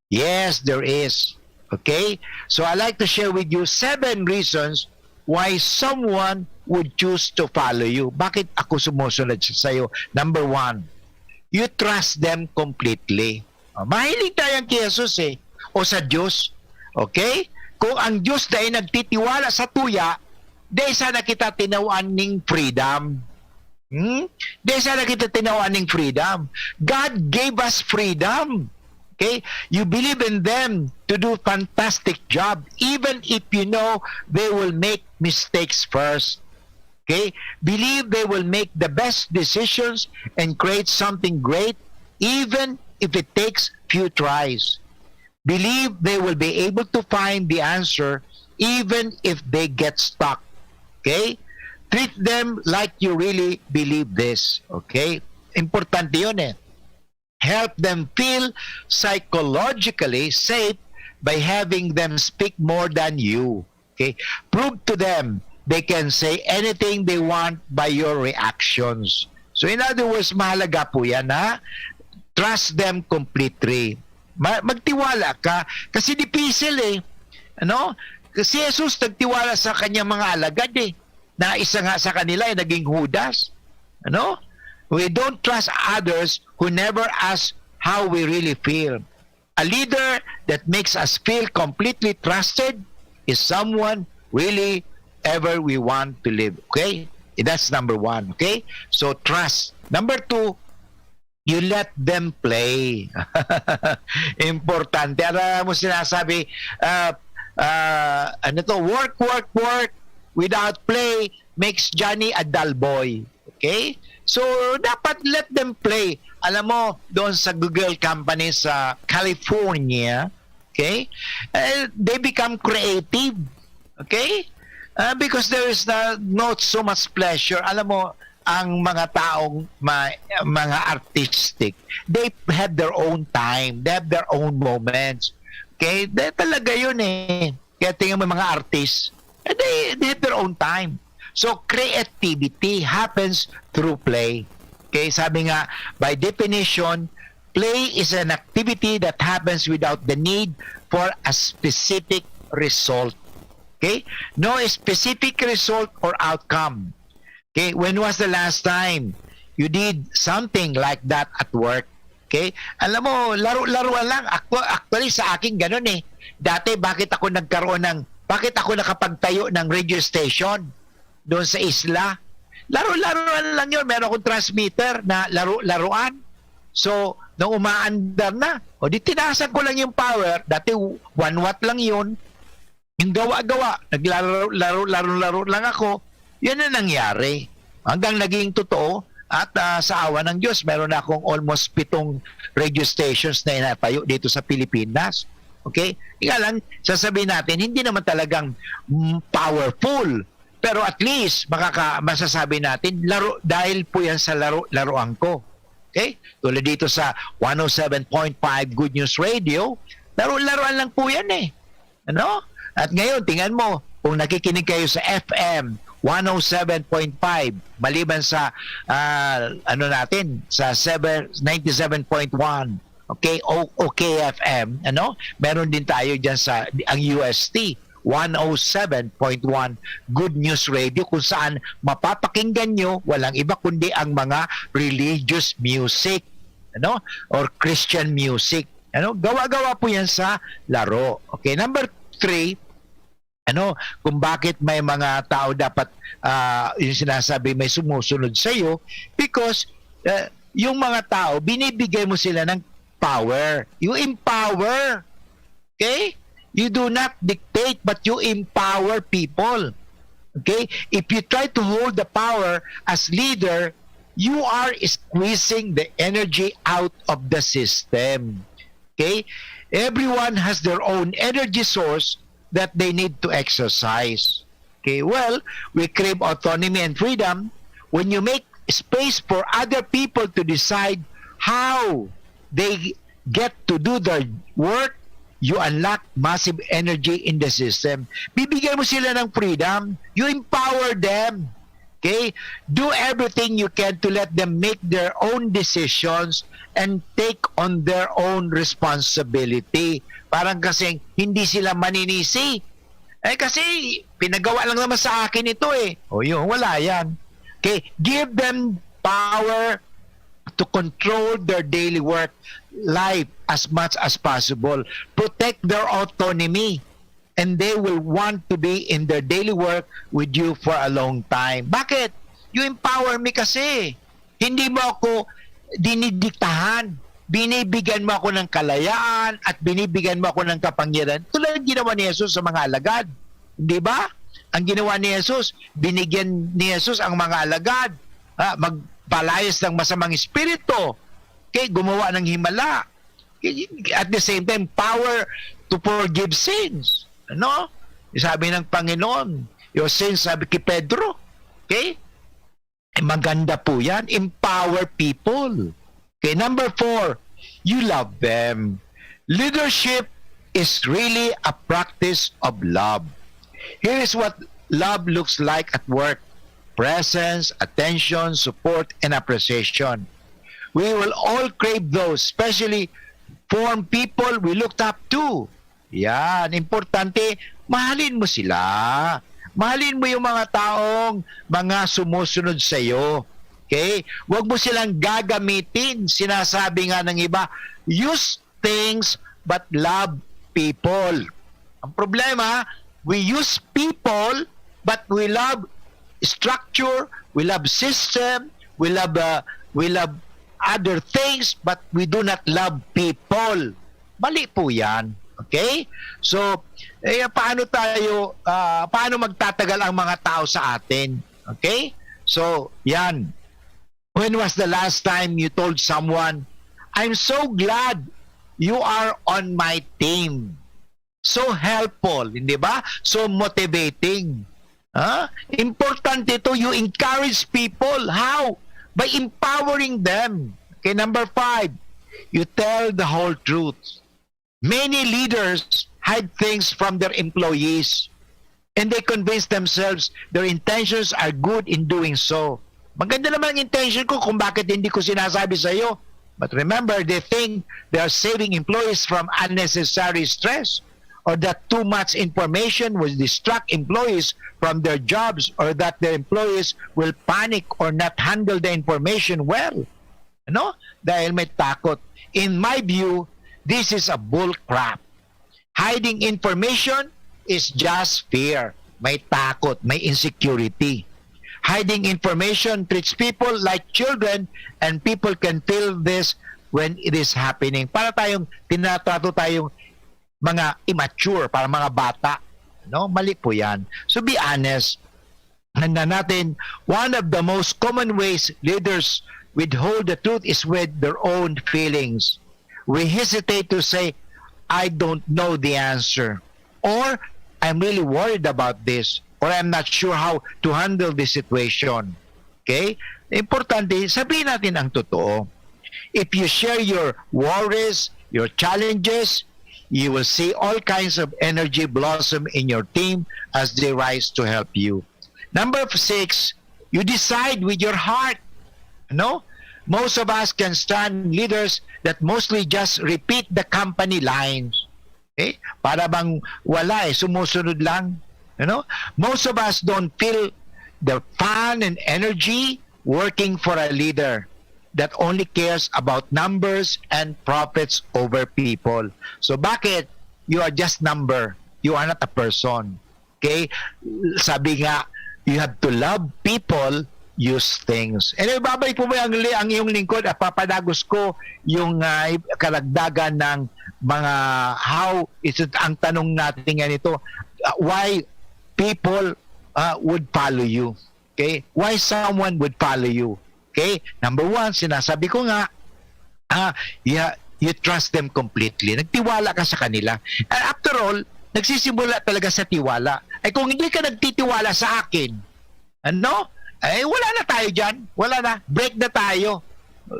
Yes, there is. Okay? So I like to share with you seven reasons why someone would choose to follow you. Bakit ako sumusunod sa sayo? Number one, you trust them completely. Ah, mahiling tayo ki Jesus, eh, o sa Diyos. Okay? Kung ang Diyos dai nagtitiwala sa tuya, dai sana kita tinawan ning freedom. Hmm? Dai sana kita tinawan ning freedom. God gave us freedom. Okay? You believe in them to do fantastic job, even if you know they will make mistakes first. Okay? Believe they will make the best decisions and create something great, even if it takes few tries. Believe they will be able to find the answer even if they get stuck. Okay? Treat them like you really believe this. Okay? Importante yun, eh. Help them feel psychologically safe by having them speak more than you. Okay? Prove to them they can say anything they want by your reactions. So in other words, mahalaga po yan, ha? Trust them completely. Ma- magtiwala ka kasi dipisil eh. Ano? Si Jesus nagtiwala sa kanyang mga alagad eh, na isa nga sa kanila ay naging Judas. Ano? We don't trust others who never ask how we really feel. A leader that makes us feel completely trusted is someone really ever we want to live. Okay? That's number one. Okay? So, trust. Number two, you let them play. Importante. Alam mo sinasabi, ah, ah, ano to, work, work, work without play makes Johnny a dull boy. Okay? So, dapat let them play. Alam mo, doon sa Google company sa California, okay, eh, they become creative. Okay? Ah, because there is na, not so much pleasure. Alam mo, ang mga taong ma- mga artistic, they have their own time. They have their own moments. Okay? Dahil talaga yun eh. Kaya tingnan mo yung mga artist, eh, they, they have their own time. So, creativity happens through play. Okay? Sabi nga, by definition, play is an activity that happens without the need for a specific result. Okay? No specific result or outcome. Okay? When was the last time you did something like that at work? Okay? Alam mo, laro-laruan lang. Actu- Actually, sa akin ganun eh. Dati, bakit ako nagkaroon ng, bakit ako nakapagtayo ng radio station doon sa isla? Laro-laruan lang yun. Meron akong transmitter na laro-laruan. So, nung umaandar na, o di tinasan ko lang yung power, dati one watt lang yun. Yung gawa-gawa, naglaro-laro-laro lang ako. Yan ang nangyari. Hanggang naging totoo, at ah, sa awa ng Diyos, meron na akong almost pitong radio stations na inatayo dito sa Pilipinas. Okay? Ika lang, sasabihin natin, hindi naman talagang mm, powerful. Pero at least, makaka, masasabi natin, laro, dahil po yan sa laro, laruan ko. Okay? Tulad dito sa one oh seven point five Good News Radio, laro-laruan lang po yan eh. Ano? At ngayon, tingnan mo, kung nakikinig kayo sa F M one oh seven point five, maliban sa, ah, ano natin, sa seven, ninety-seven point one, okay, o, o K F M, ano? Meron din tayo dyan sa, ang U S T, one oh seven point one Good News Radio, kung saan mapapakinggan nyo, walang iba kundi ang mga religious music, ano? Or Christian music. Ano? Gawa-gawa po yan sa laro. Okay, number three, ano, kung bakit may mga tao dapat, ah, yung sinasabi may sumusunod sa iyo, because, ah, yung mga tao, binibigay mo sila ng power. You empower. Okay? You do not dictate, but you empower people. Okay? If you try to hold the power as leader, you are squeezing the energy out of the system. Okay? Everyone has their own energy source that they need to exercise. Okay? Well, we crave autonomy and freedom when you make space for other people to decide how they get to do their work, you unlock massive energy in the system. Bibigyan mo sila ng freedom. You empower them. Okay? Do everything you can to let them make their own decisions and take on their own responsibility. Parang kasing hindi sila maninisi. Eh kasi pinagawa lang naman sa akin ito eh. O yun, wala yan. Okay? Give them power to control their daily work life as much as possible. Protect their autonomy. And they will want to be in their daily work with you for a long time. Bakit? You empower me kasi. Hindi mo ako dinidiktahan. Binibigyan mo ako ng kalayaan at binibigyan mo ako ng kapangyarihan. Tulad ng ginawa ni Jesus sa mga alagad. Di ba? Ang ginawa ni Jesus, binigyan ni Jesus ang mga alagad, ah, magpalayas ng masamang espiritu. Okay, gumawa ng himala. At the same time, power to forgive sins. Ano? Sabi ng Panginoon, your sins, sabi kay Pedro. Okay? Eh, maganda po yan. Empower people. Okay, number four, you love them. Leadership is really a practice of love. Here is what love looks like at work. Presence, attention, support, and appreciation. We will all crave those, especially from people we looked up to. Yan, importante, mahalin mo sila. Mahalin mo yung mga taong mga sumusunod sa iyo. Okay? Huwag mo silang gagamitin. Sinasabi nga ng iba, use things but love people. Ang problema, we use people but we love structure, we love system, we love uh, we love other things but we do not love people. Mali po 'yan. Okay? So, eh, paano tayo, ah, paano magtatagal ang mga tao sa atin? Okay? So, 'yan. When was the last time you told someone, "I'm so glad you are on my team"? So helpful, hindi ba? So motivating. Ha? Importante ito, you encourage people. How? By empowering them. Okay, number five, you tell the whole truth. Many leaders hide things from their employees and they convince themselves their intentions are good in doing so. Maganda naman ang intention ko kung bakit hindi ko sinasabi sa iyo. But remember, they think they are saving employees from unnecessary stress, or that too much information will distract employees from their jobs, or that their employees will panic or not handle the information well. Ano? Dahil may takot. In my view, this is a bull crap. Hiding information is just fear. May takot, may insecurity. Hiding information treats people like children, and people can feel this when it is happening. Para tayong tinatrato tayong mga immature, para mga bata. No? Mali po 'yan. So be honest. Tandaan natin, one of the most common ways leaders withhold the truth is with their own feelings. We hesitate to say, "I don't know the answer," or "I'm really worried about this," or "I'm not sure how to handle this situation." Okay? Importante, sabihin natin ang totoo. If you share your worries, your challenges, you will see all kinds of energy blossom in your team as they rise to help you. Number six, you decide with your heart. No? Most of us can stand leaders that mostly just repeat the company lines. Okay? Para bang wala eh, sumusunod lang. You know? Most of us don't feel the fun and energy working for a leader that only cares about numbers and profits over people. So bakit? You are just number. You are not a person. Okay? Sabi nga, you have to love people, use things. Anyway, babalik po ba ang, li- ang iyong lingkod at papadagos ko yung ah, karagdagan ng mga how is it, ang tanong natin nga nito, ah, why people ah, would follow you? Okay? Why someone would follow you? Okay? Number one, sinasabi ko nga, ah, yeah, you trust them completely. Nagtiwala ka sa kanila. And after all, nagsisimula talaga sa tiwala. Ay kung hindi ka nagtitiwala sa akin, ano? Ay wala na tayo diyan. Wala na. Break na tayo.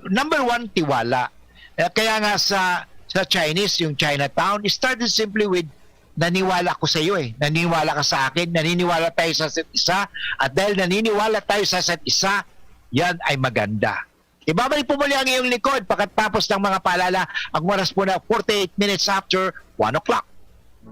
Number one, tiwala. Eh, kaya nga sa sa Chinese, yung Chinatown, it started simply with naniwala ko sa iyo eh. Naniwala ka sa akin, naniniwala tayo sa isa't isa. At dahil naniniwala tayo sa isa't isa, yan ay maganda. Ibabalik po muli ang iyong lingkod pagkatapos ng mga paalala. Ang oras po na forty-eight minutes after one o'clock.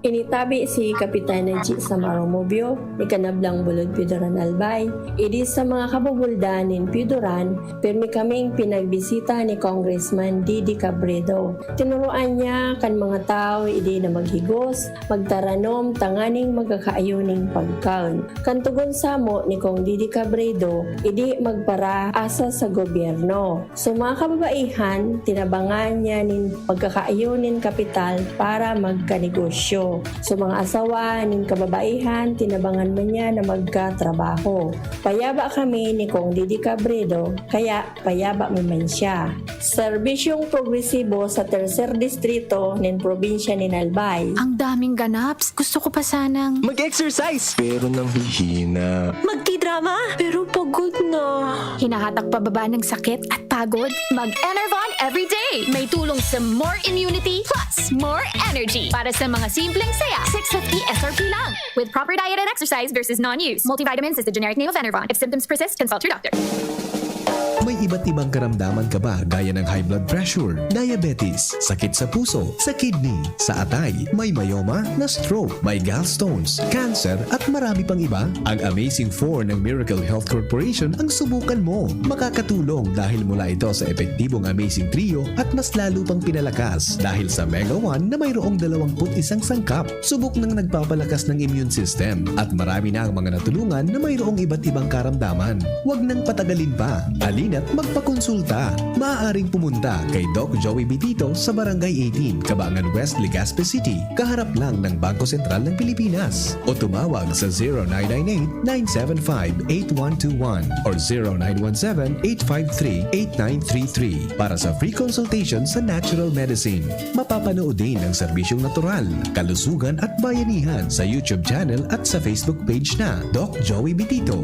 Initabi si Kapitan Najee Samaro Mubio, ni Kanablang Bulod Piodoran Albay. Idi sa mga kabubuldan nin Piodoran, pirmi kaming pinagbisita ni Congressman Didi Cabredo. Tinuruan niya kan mga tawo idi na maghigos, magtaranom tanganing magkakaayo nin pagkaon. Kan tugon samo ni Cong Didi Cabredo, idi magparaasa sa gobyerno. So mga kababaihan, tinabangan niya nin pagkakaayo nin kapital para magkanegosyo. So mga asawa nin kababaihan, tinabangan man niya na magkatrabaho. Payaba kami ni Cong Didi Cabredo, kaya payaba mi man siya. Serbisyong progresibo sa Tercer Distrito nin probinsya nin Albay. Ang daming ganaps. Gusto ko pa sanang... Mag-exercise! Pero nanghihina. Magtidrama, pero pagod na. Hinahatak pababa ng sakit at pagod? Mag-Enervon everyday! May tulong sa more immunity plus more energy para sa mga simpleng saya. six fifty S R P lang. With proper diet and exercise versus non-use. Multivitamins is the generic name of Enervon. If symptoms persist, consult your doctor. May iba't ibang karamdaman ka ba gaya ng high blood pressure, diabetes, sakit sa puso, sa kidney, sa atay, may myoma, na-stroke, may gallstones, cancer, at marami pang iba? Ang Amazing four ng Miracle Health Corporation ang subukan mo. Makakatulong dahil mula ito sa epektibong Amazing Trio at mas lalo pang pinalakas dahil sa Mega one na mayroong dalawang put isang sangkap. Subok nang nagpapalakas ng immune system at marami na ang mga natulungan na mayroong iba't ibang karamdaman. Huwag nang patagalin pa. Halina't magpakonsulta. Maaaring pumunta kay Doc Joey Bitito sa Barangay eighteen, Cabangan West, Legazpi City, kaharap lang ng Bangko Sentral ng Pilipinas. O tumawag sa zero nine nine eight, nine seven five, eight one two one or zero nine one seven, eight five three, eight nine three three para sa free consultation sa natural medicine. Mapapanood din ang serbisyong natural, kalusugan at bayanihan sa YouTube channel at sa Facebook page na Doc Joey Bitito.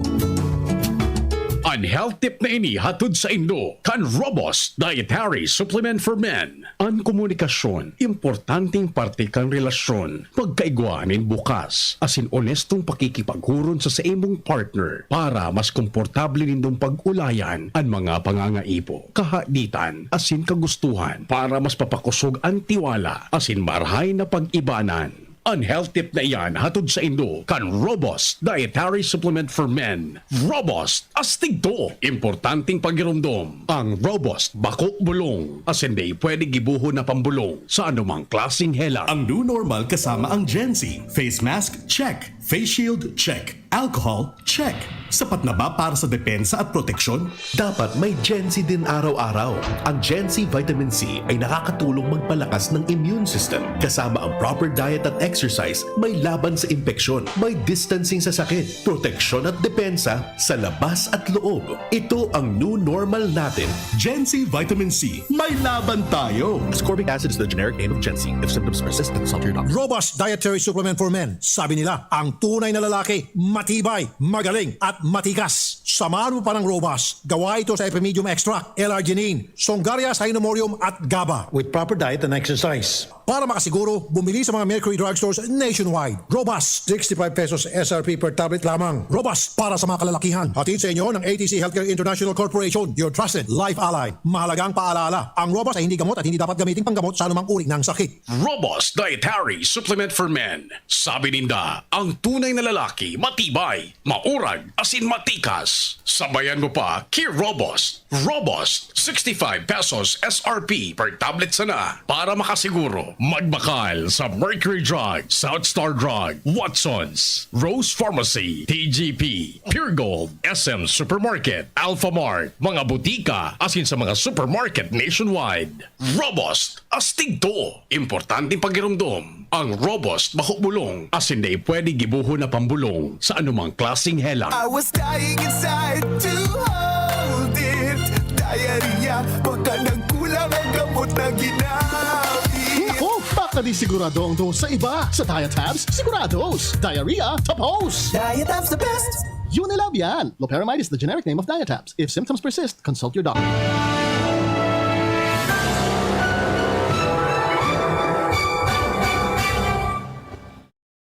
An health tip na ini hatod saindo kan Robust Dietary Supplement for Men. An komunikasyon, importanteng parte kan relasyon. Pagkaigwa nin bukas asin onestong pakikipaghuron sa saimong partner para mas komportable nindong pag-ulayan an mga pangangaipo, kahaditan asin kagustuhan para mas papakosog an tiwala asin marahay na pag-ibanan. An health tip na iyan hatod saindo kan Robust Dietary Supplement for Men. Robust, astig to! Importanteng pagiromdom. Ang Robust bako bulong, asin dai pwede gibohon na pambulong sa anumang klaseng helang. Ang new normal kasama ang Gen Z. Face mask, check. Face shield, check. Alcohol, check. Sapat na ba para sa depensa at proteksyon? Dapat may Gen Z din araw-araw. Ang Gen Z Vitamin C ay nakakatulong magpalakas ng immune system. Kasama ang proper diet at exercise, may laban sa impeksyon, may distancing sa sakit, proteksyon at depensa sa labas at loob. Ito ang new normal natin. Gen Z Vitamin C, may laban tayo! Ascorbic acid is the generic name of Gen Z. If symptoms persist, consult your doctor. Robust Dietary Supplement for Men. Sabi nila, ang tunay na lalaki, matibay, magaling, at matikas. Samahan mo pa ng Robust. Gawa ito sa Epimedium Extract, L-arginine, Songaria Cynomorium, at GABA. With proper diet and exercise. Para makasiguro, bumili sa mga Mercury Drugstores nationwide. Robust, sixty-five pesos S R P per tablet lamang. Robust para sa mga kalalakihan. Hatid sa inyo ng A T C Healthcare International Corporation, your trusted life ally. Mahalagang paalala, ang Robust ay hindi gamot at hindi dapat gamitin panggamot sa anumang uri ng sakit. Robust Dietary Supplement for Men. Sabi ninda, ang tunay na lalaki, matibay, maurag, asin matikas. Sabayan mo pa, ki Robust. Robust, sixty-five pesos S R P per tablet sana. Para makasiguro, magbakal sa Mercury Drug, South Star Drug, Watsons, Rose Pharmacy, T G P, Pure Gold, S M Supermarket, Alpha Mart, mga butika, asin sa mga supermarket nationwide. Robust, astig to! Importanteng pagiromdom. Ang Robust bako bulong, asin dai pwede gibohon na pambulong sa anumang klaseng helang. I was dying inside to hold it. Diarrhea, baka nagkulang ang gamot na ginamit. Naku, baka di sigurado ang dose sa iba. Sa Diatabs, sigurados. Diarrhea, tapos. Diatabs the best. Unilab yan. Loperamide is the generic name of Diatabs. If symptoms persist, consult your doctor.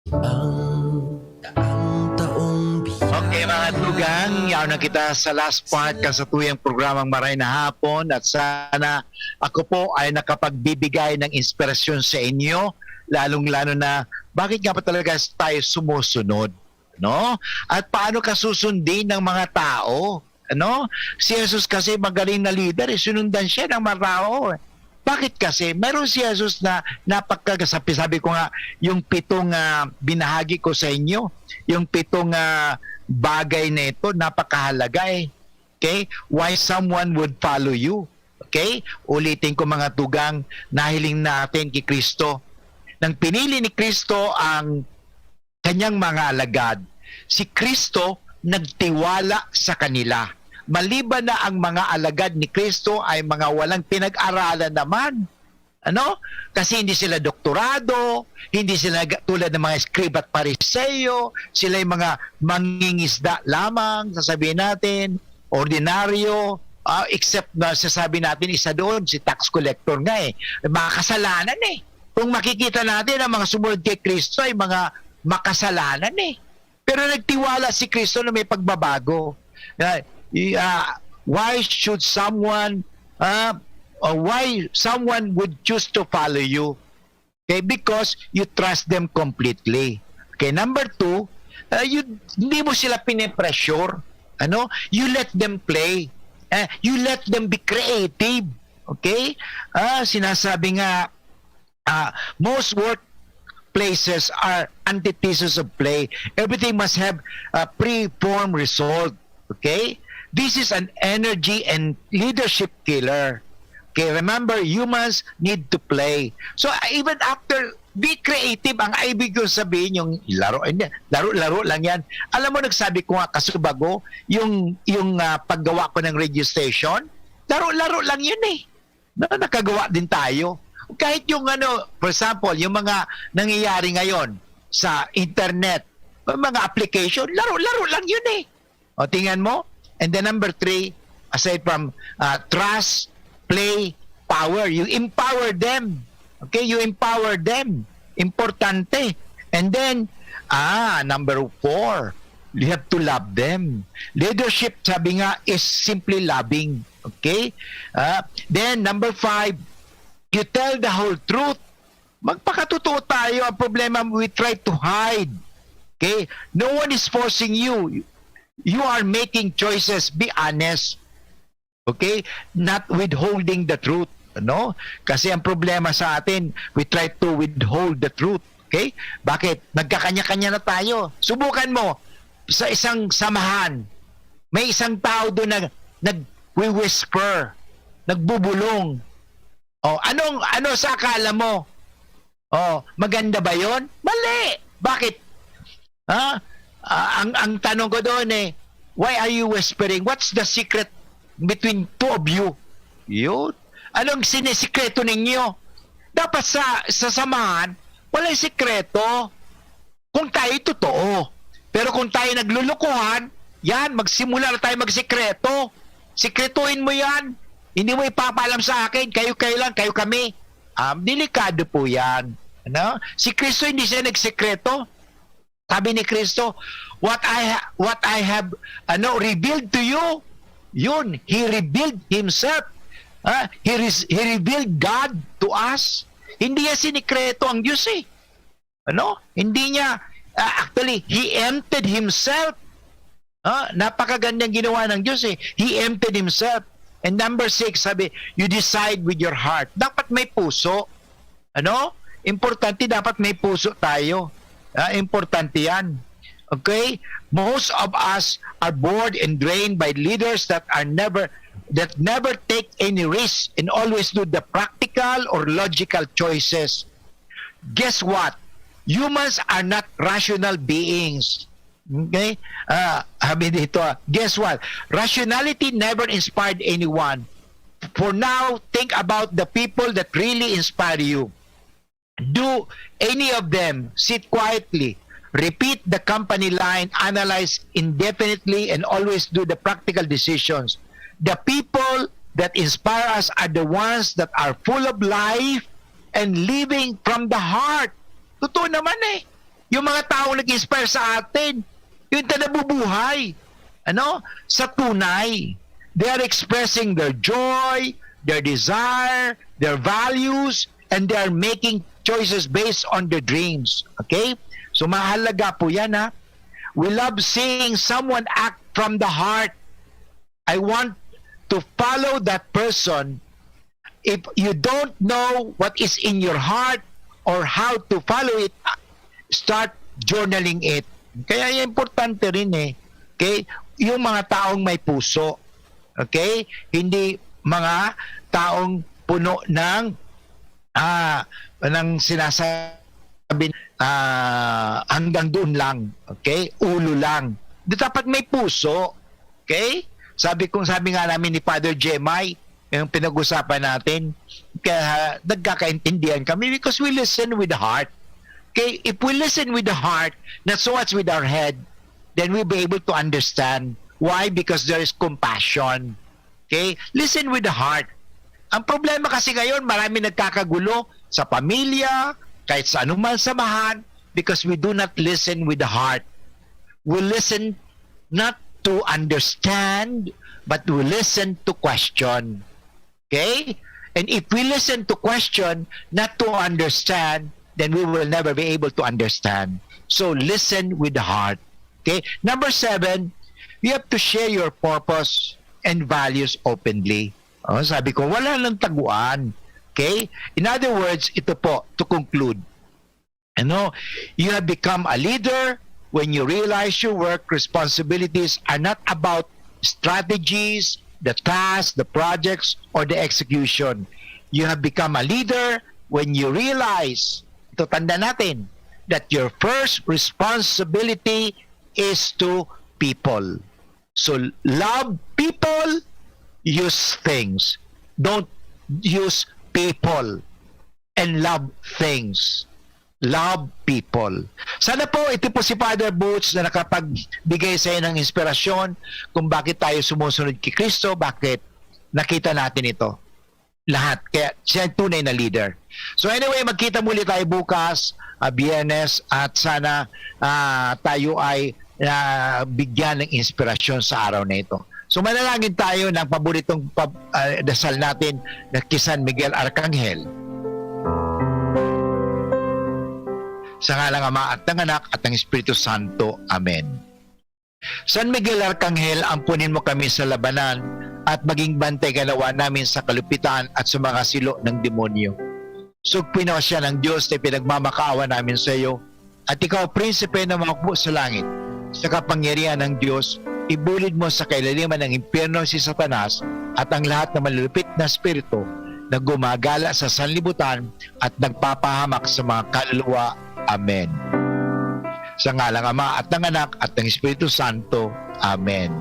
Ang daang taong biya. Okay, mga tugang, yaon na kita sa last part kan satuyang programang Maray na Hapon, at sana ako po ay nakapagbibigay ng inspirasyon sa inyo, lalong-lalo na bakit nga ba talaga tayo sumusunod, no? At paano ka susundin ng mga tao? Ano? Si Jesus kasi magaling na lider, eh, sinundan siya ng mga tao, eh. Bakit kasi? Meron si Jesus na napagkaga-, sabi, sabi ko nga, yung pitong, ah, binahagi ko sa inyo, yung pitong, ah, bagay na ito, napakahalaga, eh. Okay? Why someone would follow you? Okay? Ulitin ko, mga tugang, nahiling natin kay Kristo. Nang pinili ni Kristo ang kanyang mga alagad, si Kristo nagtiwala sa kanila. Maliban na ang mga alagad ni Kristo ay mga walang pinag-aralan naman. Ano? Kasi hindi sila doktorado, hindi sila ga-, tulad ng mga eskriba at Pariseo, sila yung mga mangingisda lamang, sasabihin natin, ordinaryo, ah, except na sasabi natin isa doon, si tax collector nga eh. Makasalanan eh. Kung makikita natin, ang mga sumunod kay Kristo ay mga makasalanan eh. Pero nagtiwala si Kristo na may pagbabago. Na, i-, ah, Why should someone, ah, or why someone would choose to follow you? Okay, because you trust them completely. Okay, number two, ah, you, hindi mo sila pine-pressure. Ano? You let them play. Ah, you let them be creative. Okay? Ah, sinasabi nga, ah, most workplaces are antithesis of play. Everything must have a pre-formed result. Okay? This is an energy and leadership killer. Okay, remember, humans need to play. So, ah, even after, be creative. Ang ibig kong sabihin, yung laro, hindi, laro-laro lang yan. Alam mo, nagsabi ko nga, kasubago, yung, yung ah, paggawa ko ng radio station, laro-laro lang yun eh. No, nakagawa din tayo. Kahit yung ano, for example, yung mga nangyayari ngayon sa internet, may mga application, laro-laro lang yun eh. O, tingnan mo. And then number three, aside from ah, trust, play, power, you empower them. Okay, you empower them. Importante. And then, ah, number four, you have to love them. Leadership, sabi nga, is simply loving. Okay? Ah, then, number five, you tell the whole truth. Magpakatotoo tayo. Ang problema, we try to hide. Okay? No one is forcing you. You are making choices. Be honest. Okay? Not withholding the truth. No? Kasi ang problema sa atin, we try to withhold the truth. Okay? Bakit? Nagkakanya-kanya na tayo. Subukan mo, sa isang samahan, may isang tao doon na nag-whisper, nagbubulong. O, anong, ano sa akala mo? O, maganda ba yon? Mali! Bakit? Ha? Ah, ang, ang tanong ko doon eh, why are you whispering? What's the secret between two of you? Yun. Anong sinisikreto ninyo? Dapat sa, sa samahan, walang sikreto. Kung tayo totoo. Pero kung tayo naglulukuhan, yan, magsimula na tayo magsikreto. Sikretuhin mo yan. Hindi mo ipapaalam sa akin, kayo-kayo lang, kayo kami. Um, delikado po yan. Ano? Si Kristo hindi siya nagsikreto. Sabi ni Kristo, "What I ha- what I have ano revealed to you." Yun, he revealed himself. Ah, he, res- he revealed God to us. Hindi niya sinikreto ang Diyos eh. Ano? Hindi niya, ah, actually, he emptied himself. Ah, napakagandang ginawa ng Diyos eh. He emptied himself. And number six, sabi, you decide with your heart. Dapat may puso. Ano? Importante, dapat may puso tayo. Ah, importante yan. Okay? Most of us are bored and drained by leaders that are never that never take any risk and always do the practical or logical choices. Guess what? Humans are not rational beings. Okay? Ah, sabi dito, ah, guess what? Rationality never inspired anyone. For now, think about the people that really inspire you. Do any of them sit quietly, repeat the company line, analyze indefinitely, and always do the practical decisions? The people that inspire us are the ones that are full of life and living from the heart. Totoo naman eh. Yung mga taong nag-inspire sa atin, yung ta nabubuhay. Ano? Sa tunay. They are expressing their joy, their desire, their values, and they are making choices based on their dreams. Okay? So mahalaga po yan ha. We love seeing someone act from the heart. I want to follow that person. If you don't know what is in your heart or how to follow it, start journaling it. Kaya importante rin eh. Okay? Yung mga taong may puso. Okay? Hindi mga taong puno ng ah, ng sinasabi ah, hanggang doon lang. Okay? Ulo lang. Di dapat may puso. Okay? Sabi kong sabi nga namin ni Father Jemay, yung pinag-usapan natin, kaya nagkakaintindihan kami because we listen with the heart. Okay, if we listen with the heart, not so much with our head, then we'll be able to understand. Why? Because there is compassion. Okay? Listen with the heart. Ang problema kasi ngayon, marami nagkakagulo sa pamilya, kahit sa anumang samahan, because we do not listen with the heart. We listen not to understand, but we listen to question. Okay? And if we listen to question, not to understand, then we will never be able to understand. So listen with the heart. Okay? Number seven, you have to share your purpose and values openly. Oh, sabi ko, wala nang taguan. Okay? In other words, ito po, to conclude, ano, you have become a leader when you realize your work responsibilities are not about strategies, the tasks, the projects, or the execution. You have become a leader when you realize, ito tanda natin, that your first responsibility is to people. So, love people, use things. Don't use people and love things. Love people. Sana po, ito po si Father Boots na nakapagbigay sa iyo ng inspirasyon kung bakit tayo sumusunod kay Kristo, bakit nakita natin ito. Lahat. Kaya siya ang tunay na leader. So anyway, magkita muli tayo bukas, ah, Biyernes, at sana, ah, tayo ay, ah, bigyan ng inspirasyon sa araw na ito. So manalangin tayo ng paboritong pab-, ah, dasal natin na kay San Miguel Arcangel. Sa ngalan ng Ama at ng Anak at ng Espiritu Santo. Amen. San Miguel Arcangel, ampunin mo kami sa labanan at maging bantay ka nawa namin sa kalupitan at sa mga silo ng demonyo. Sugpin nawa siya ng Diyos na pinagmamakaawa namin sa iyo, at ikaw, prinsipe ng mga hukbo sa langit, sa kapangyarihan ng Diyos, ibulid mo sa kailaliman ng impyerno si Satanas at ang lahat ng malulupit na espiritu na gumagala sa sanlibutan at nagpapahamak sa mga kaluluwa. Amen. Sa ngalang Ama at ng Anak at ng Espiritu Santo. Amen.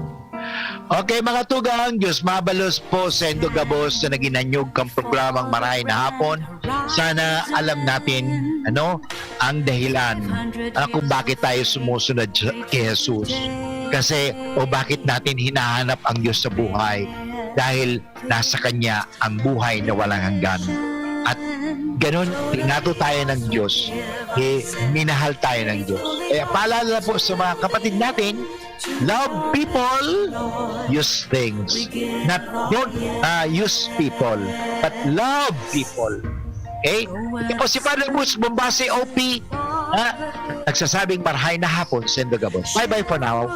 Okay, mga tugang, Diyos mabalos po sa indo gabos na naghinanyog kang programang Marahay na Hapon. Sana alam natin, ano, ang dahilan, ah, kung bakit tayo sumusunod sa, kay Jesus. Kasi, o bakit natin hinahanap ang Diyos sa buhay. Dahil nasa Kanya ang buhay na walang hanggan. At ganun, tinato tayo ng Diyos. Eh, minahal tayo ng Diyos. Kaya paalala po sa mga kapatid natin, love people, use things. Not, don't, ah, use people, but love people. Okay? Ito po si Father Boots Bombase, O P, ha? Nagsasabing marahay na hapon sa indo gabos. Bye-bye for now.